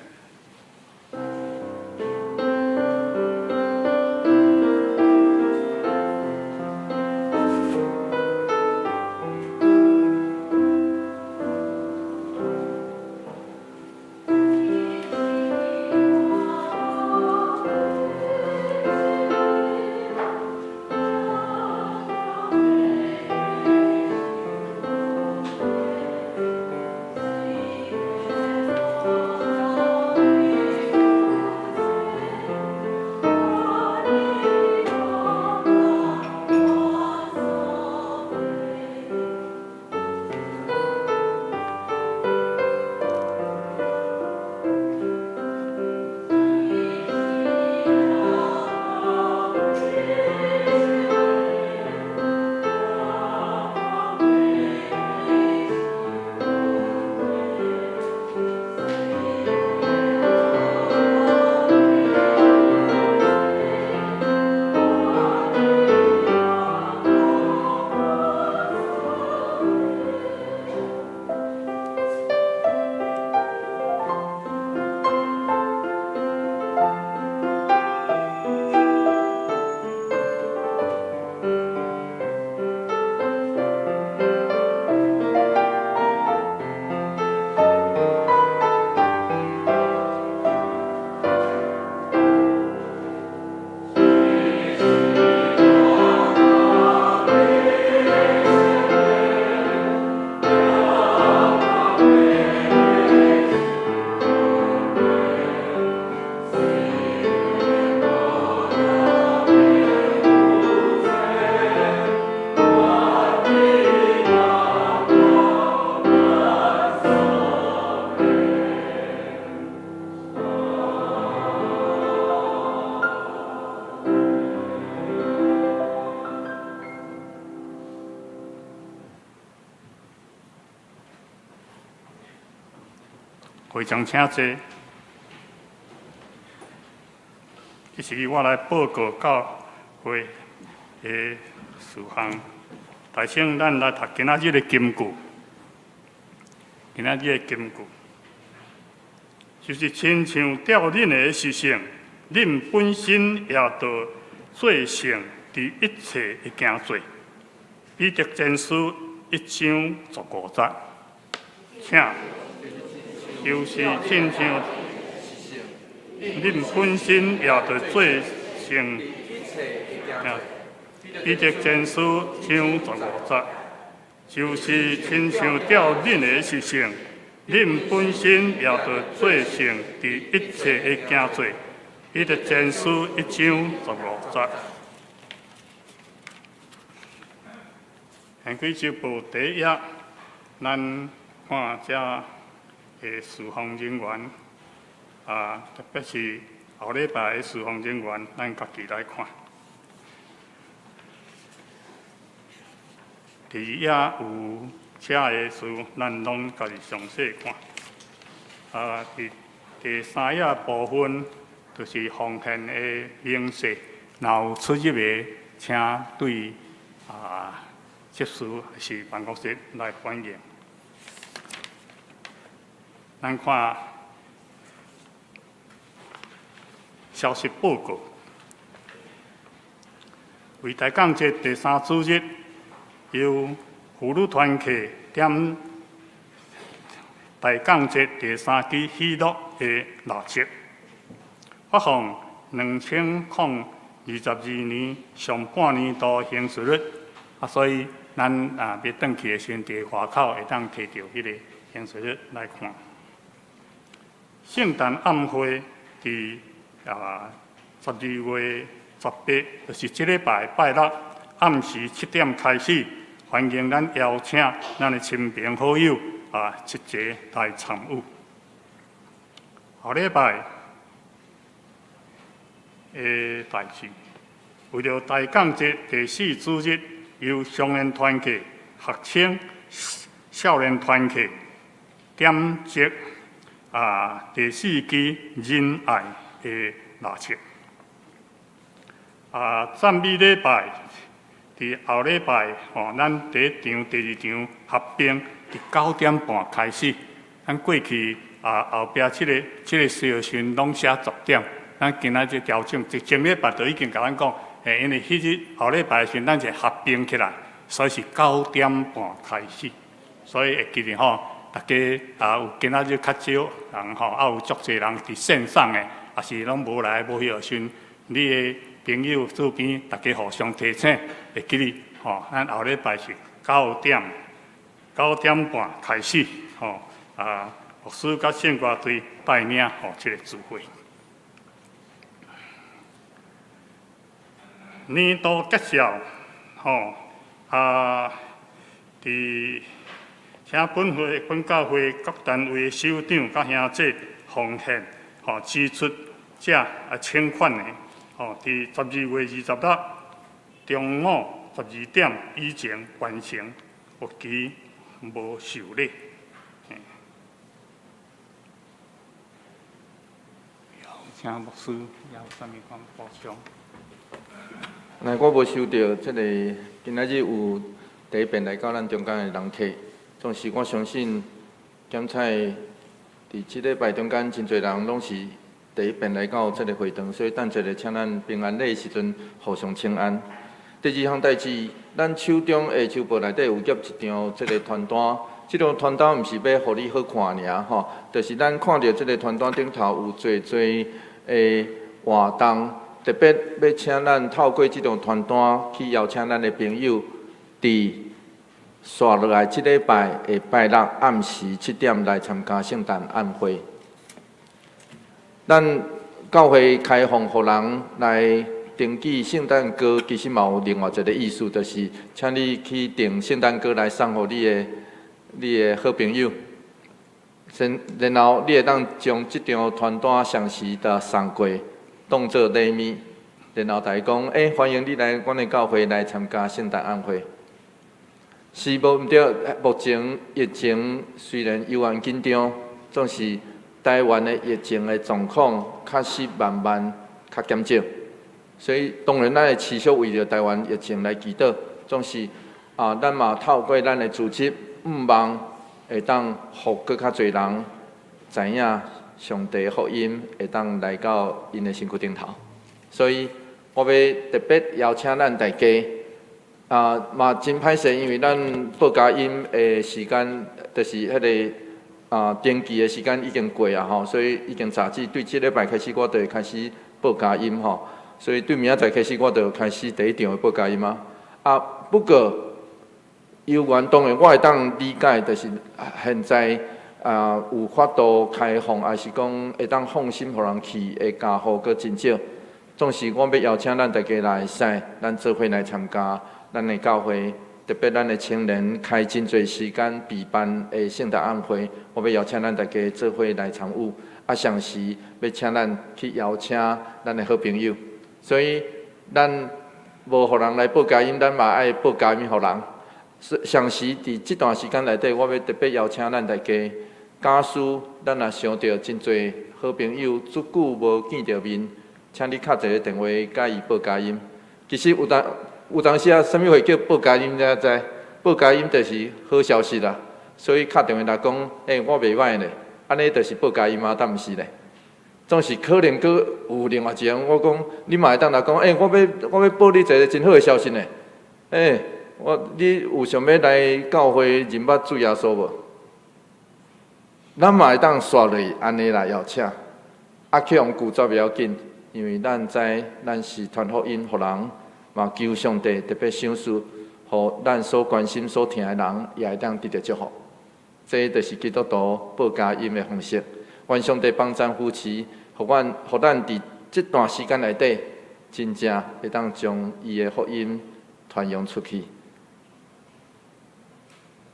會長請坐。這是我來報告教會的事項。大先，咱來讀今仔日的金句。今仔日的金句，就是親像照恁的習性，恁本身也著做成佇一切的工作。彼得前書1章15節，請，就是親像恁本身也著做成。彼得前書1章15節，就是親像照恁的習性，恁本身也著做成佇一切的工作。彼得前書1章15節。現幾周報第一頁，咱看遮的事奉人員，啊，特別是後禮拜的事奉人員，咱家己來看。第二頁有寫的事，咱攏家己詳細看。啊，佇第三頁部分，就是奉獻的明細，若有出入的，請對啊執事還是辦公室來反映。咱看消息報告，為大港節第三主日，由婦女團契點大港節第三支喜樂的蠟燭，發放2022年上半年度行事曆，啊，所以咱啊欲轉去的時陣，佇外口會當提著彼个行事曆來看。聖誕暗會佇啊12月18，就是這禮拜拜六暗時7點開始，歡迎咱邀請咱的親朋好友啊一齊來參與。後禮拜的代誌，為著大港節第四主日，由少年團契、學生少年團契點燭啊第四支仁愛的蠟燭。啊，讚美禮拜佇後禮拜吼，咱第一場、第二場合併佇9點半開始。咱過去啊後壁這個時陣攏寫10點，咱今仔日調整，前前禮拜就已經共咱講，因為彼日後禮拜的時陣，咱是合併起來，所以是9點半開始。所以會記得吼，大家啊有今仔日較少人吼，啊有足濟人佇線上的，也是攏無來無去的時陣，你的朋友周邊，大家互相提醒，會記得吼，咱後禮拜是9點半開始吼，啊，牧師佮聖歌隊帶領吼這個聚會。年度結束吼，啊，佇請本會、本教會各單位首長佮兄姐奉獻吼支出者啊請款的。吼，佇12月26中午12點以前完成，有期無受理。請牧師有啥物款補充？那我無收著這個，今仔日有第一遍來到咱中間的人客，總是我相信，檢採佇這禮拜中間真濟人攏是第一遍來到這個會堂，所以等一下請咱平安禮的時陣互相請安。第二項代誌，咱手中的手報內底有夾一張這個傳單，這張傳單毋是欲予你好看爾吼，就是咱看著這個傳單頂頭有濟濟的活動，特別欲請咱透過這張傳單去邀請咱的朋友，佇紲落來這禮拜的拜六暗時7點來參加聖誕晚會。咱教會開放予人來登記聖誕歌，其實嘛有另外一個意思，就是請你去訂聖誕歌來送予你的好朋友。先，然後你會當將這張傳單詳細的送過，當做禮物。然後大家講，歡迎你來阮的教會來參加聖誕晚會。是無毋對，目前疫情雖然猶原緊張，總是台灣的疫情的狀況確實慢慢較減少，所以當然咱會持續為著台灣疫情來祈禱，總是啊，咱嘛透過咱的組織，毋望會當予閣較濟人知影上帝福音，會當來到𪜶的身軀頂頭。所以我欲特別邀請咱大家，啊嘛真歹勢，因為咱報佳音的時間，就是彼个登記的時間已經過啊吼，所以已經早至對這禮拜開始，我就會開始報佳音吼。所以對明仔載開始，我就開始第一場的報佳音啊。啊，不過猶原當然我會當理解，就是現在啊有法度開放，抑是講會當放心予人去的家戶閣真少。總是我欲邀請咱大家來會使，咱做伙來參加咱的教會。特別咱的青年開真濟時間備辦的聖誕晚會，我欲邀請咱大家做伙來參與。啊，同時欲請咱去邀請咱的好朋友。所以咱無予人來報佳音，咱嘛愛報佳音予人。同時佇這段時間內底，我欲特別邀請咱大家，假使咱若想著真濟好朋友，足久無見著面，請你敲一个電話共伊報佳音。其實有當有當時啊，啥物話叫報佳音？你知？報佳音就是好消息啦。所以敲電話來講，欸，我袂䆀咧，按呢就是報佳音嗎？敢毋是咧？總是可能閣有另外一個，我講你嘛會當來講，欸，我欲報你一个真好的消息呢。欸，你有想欲來教會認捌主耶穌無？咱嘛會當煞落去按呢來邀請，啊，去予拒絕袂要緊，因為咱知咱是傳福音予人，嘛求上帝特別賞賜，予咱所關心、所疼的人也會當得著祝福。這就是基督徒報佳音的方式。願上帝幫贊扶持，予咱佇這段時間內底，真正會當將伊的福音傳揚出去。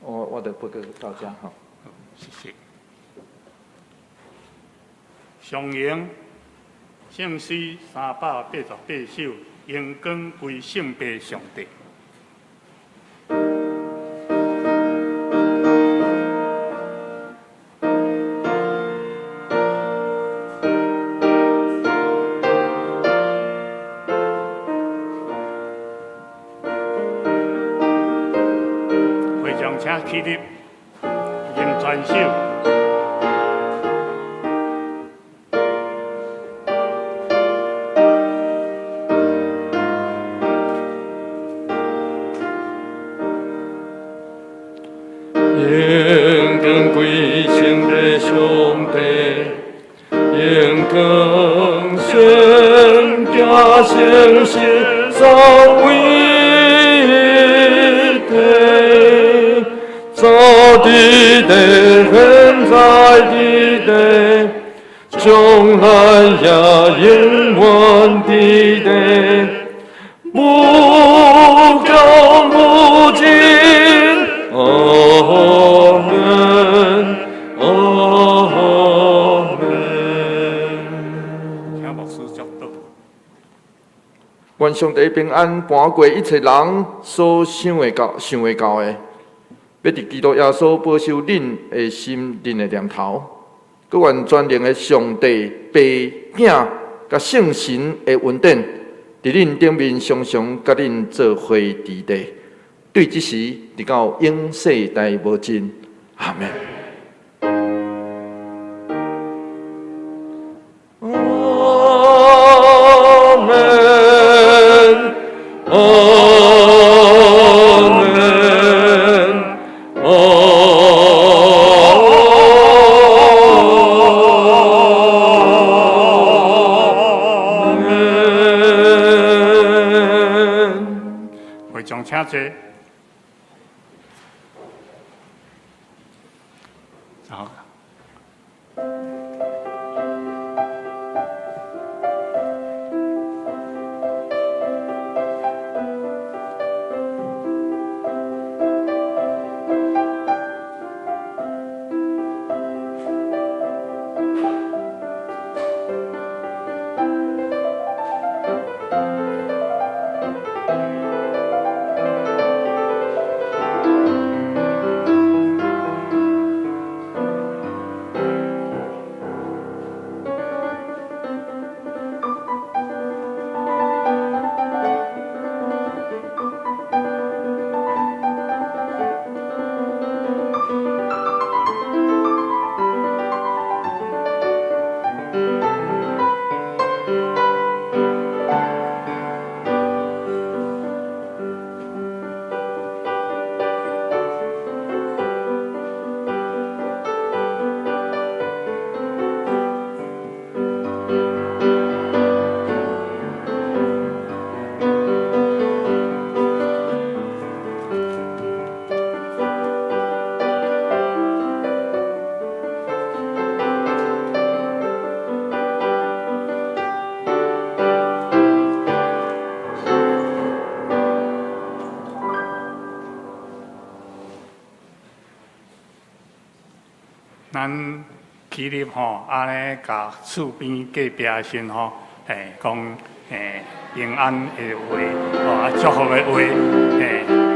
我就報告到這吼。謝謝。上榮聖詩388首，榮光歸聖父上帝。會長請起立，念全首。榮光歸聖父上帝，榮光聖子聖神三位一體，早佇地，現在佇地，將來也永遠佇地，無窮無盡。阿門，阿門。請牧師祝禱。願上帝平安搬過一切人所想會到的，欲佇基督耶穌保守恁的心、恁的念頭。閣願全能的上帝父、囝、佮聖神的恩典，佇恁頂面常常佮恁做伙佇地，對這時直到永世代無盡。阿門。阿門，阿門，阿門。會長請坐。好。咱起立吼，按呢共厝邊隔壁的時吼，講平安的話，吼，啊祝福的話，嘿。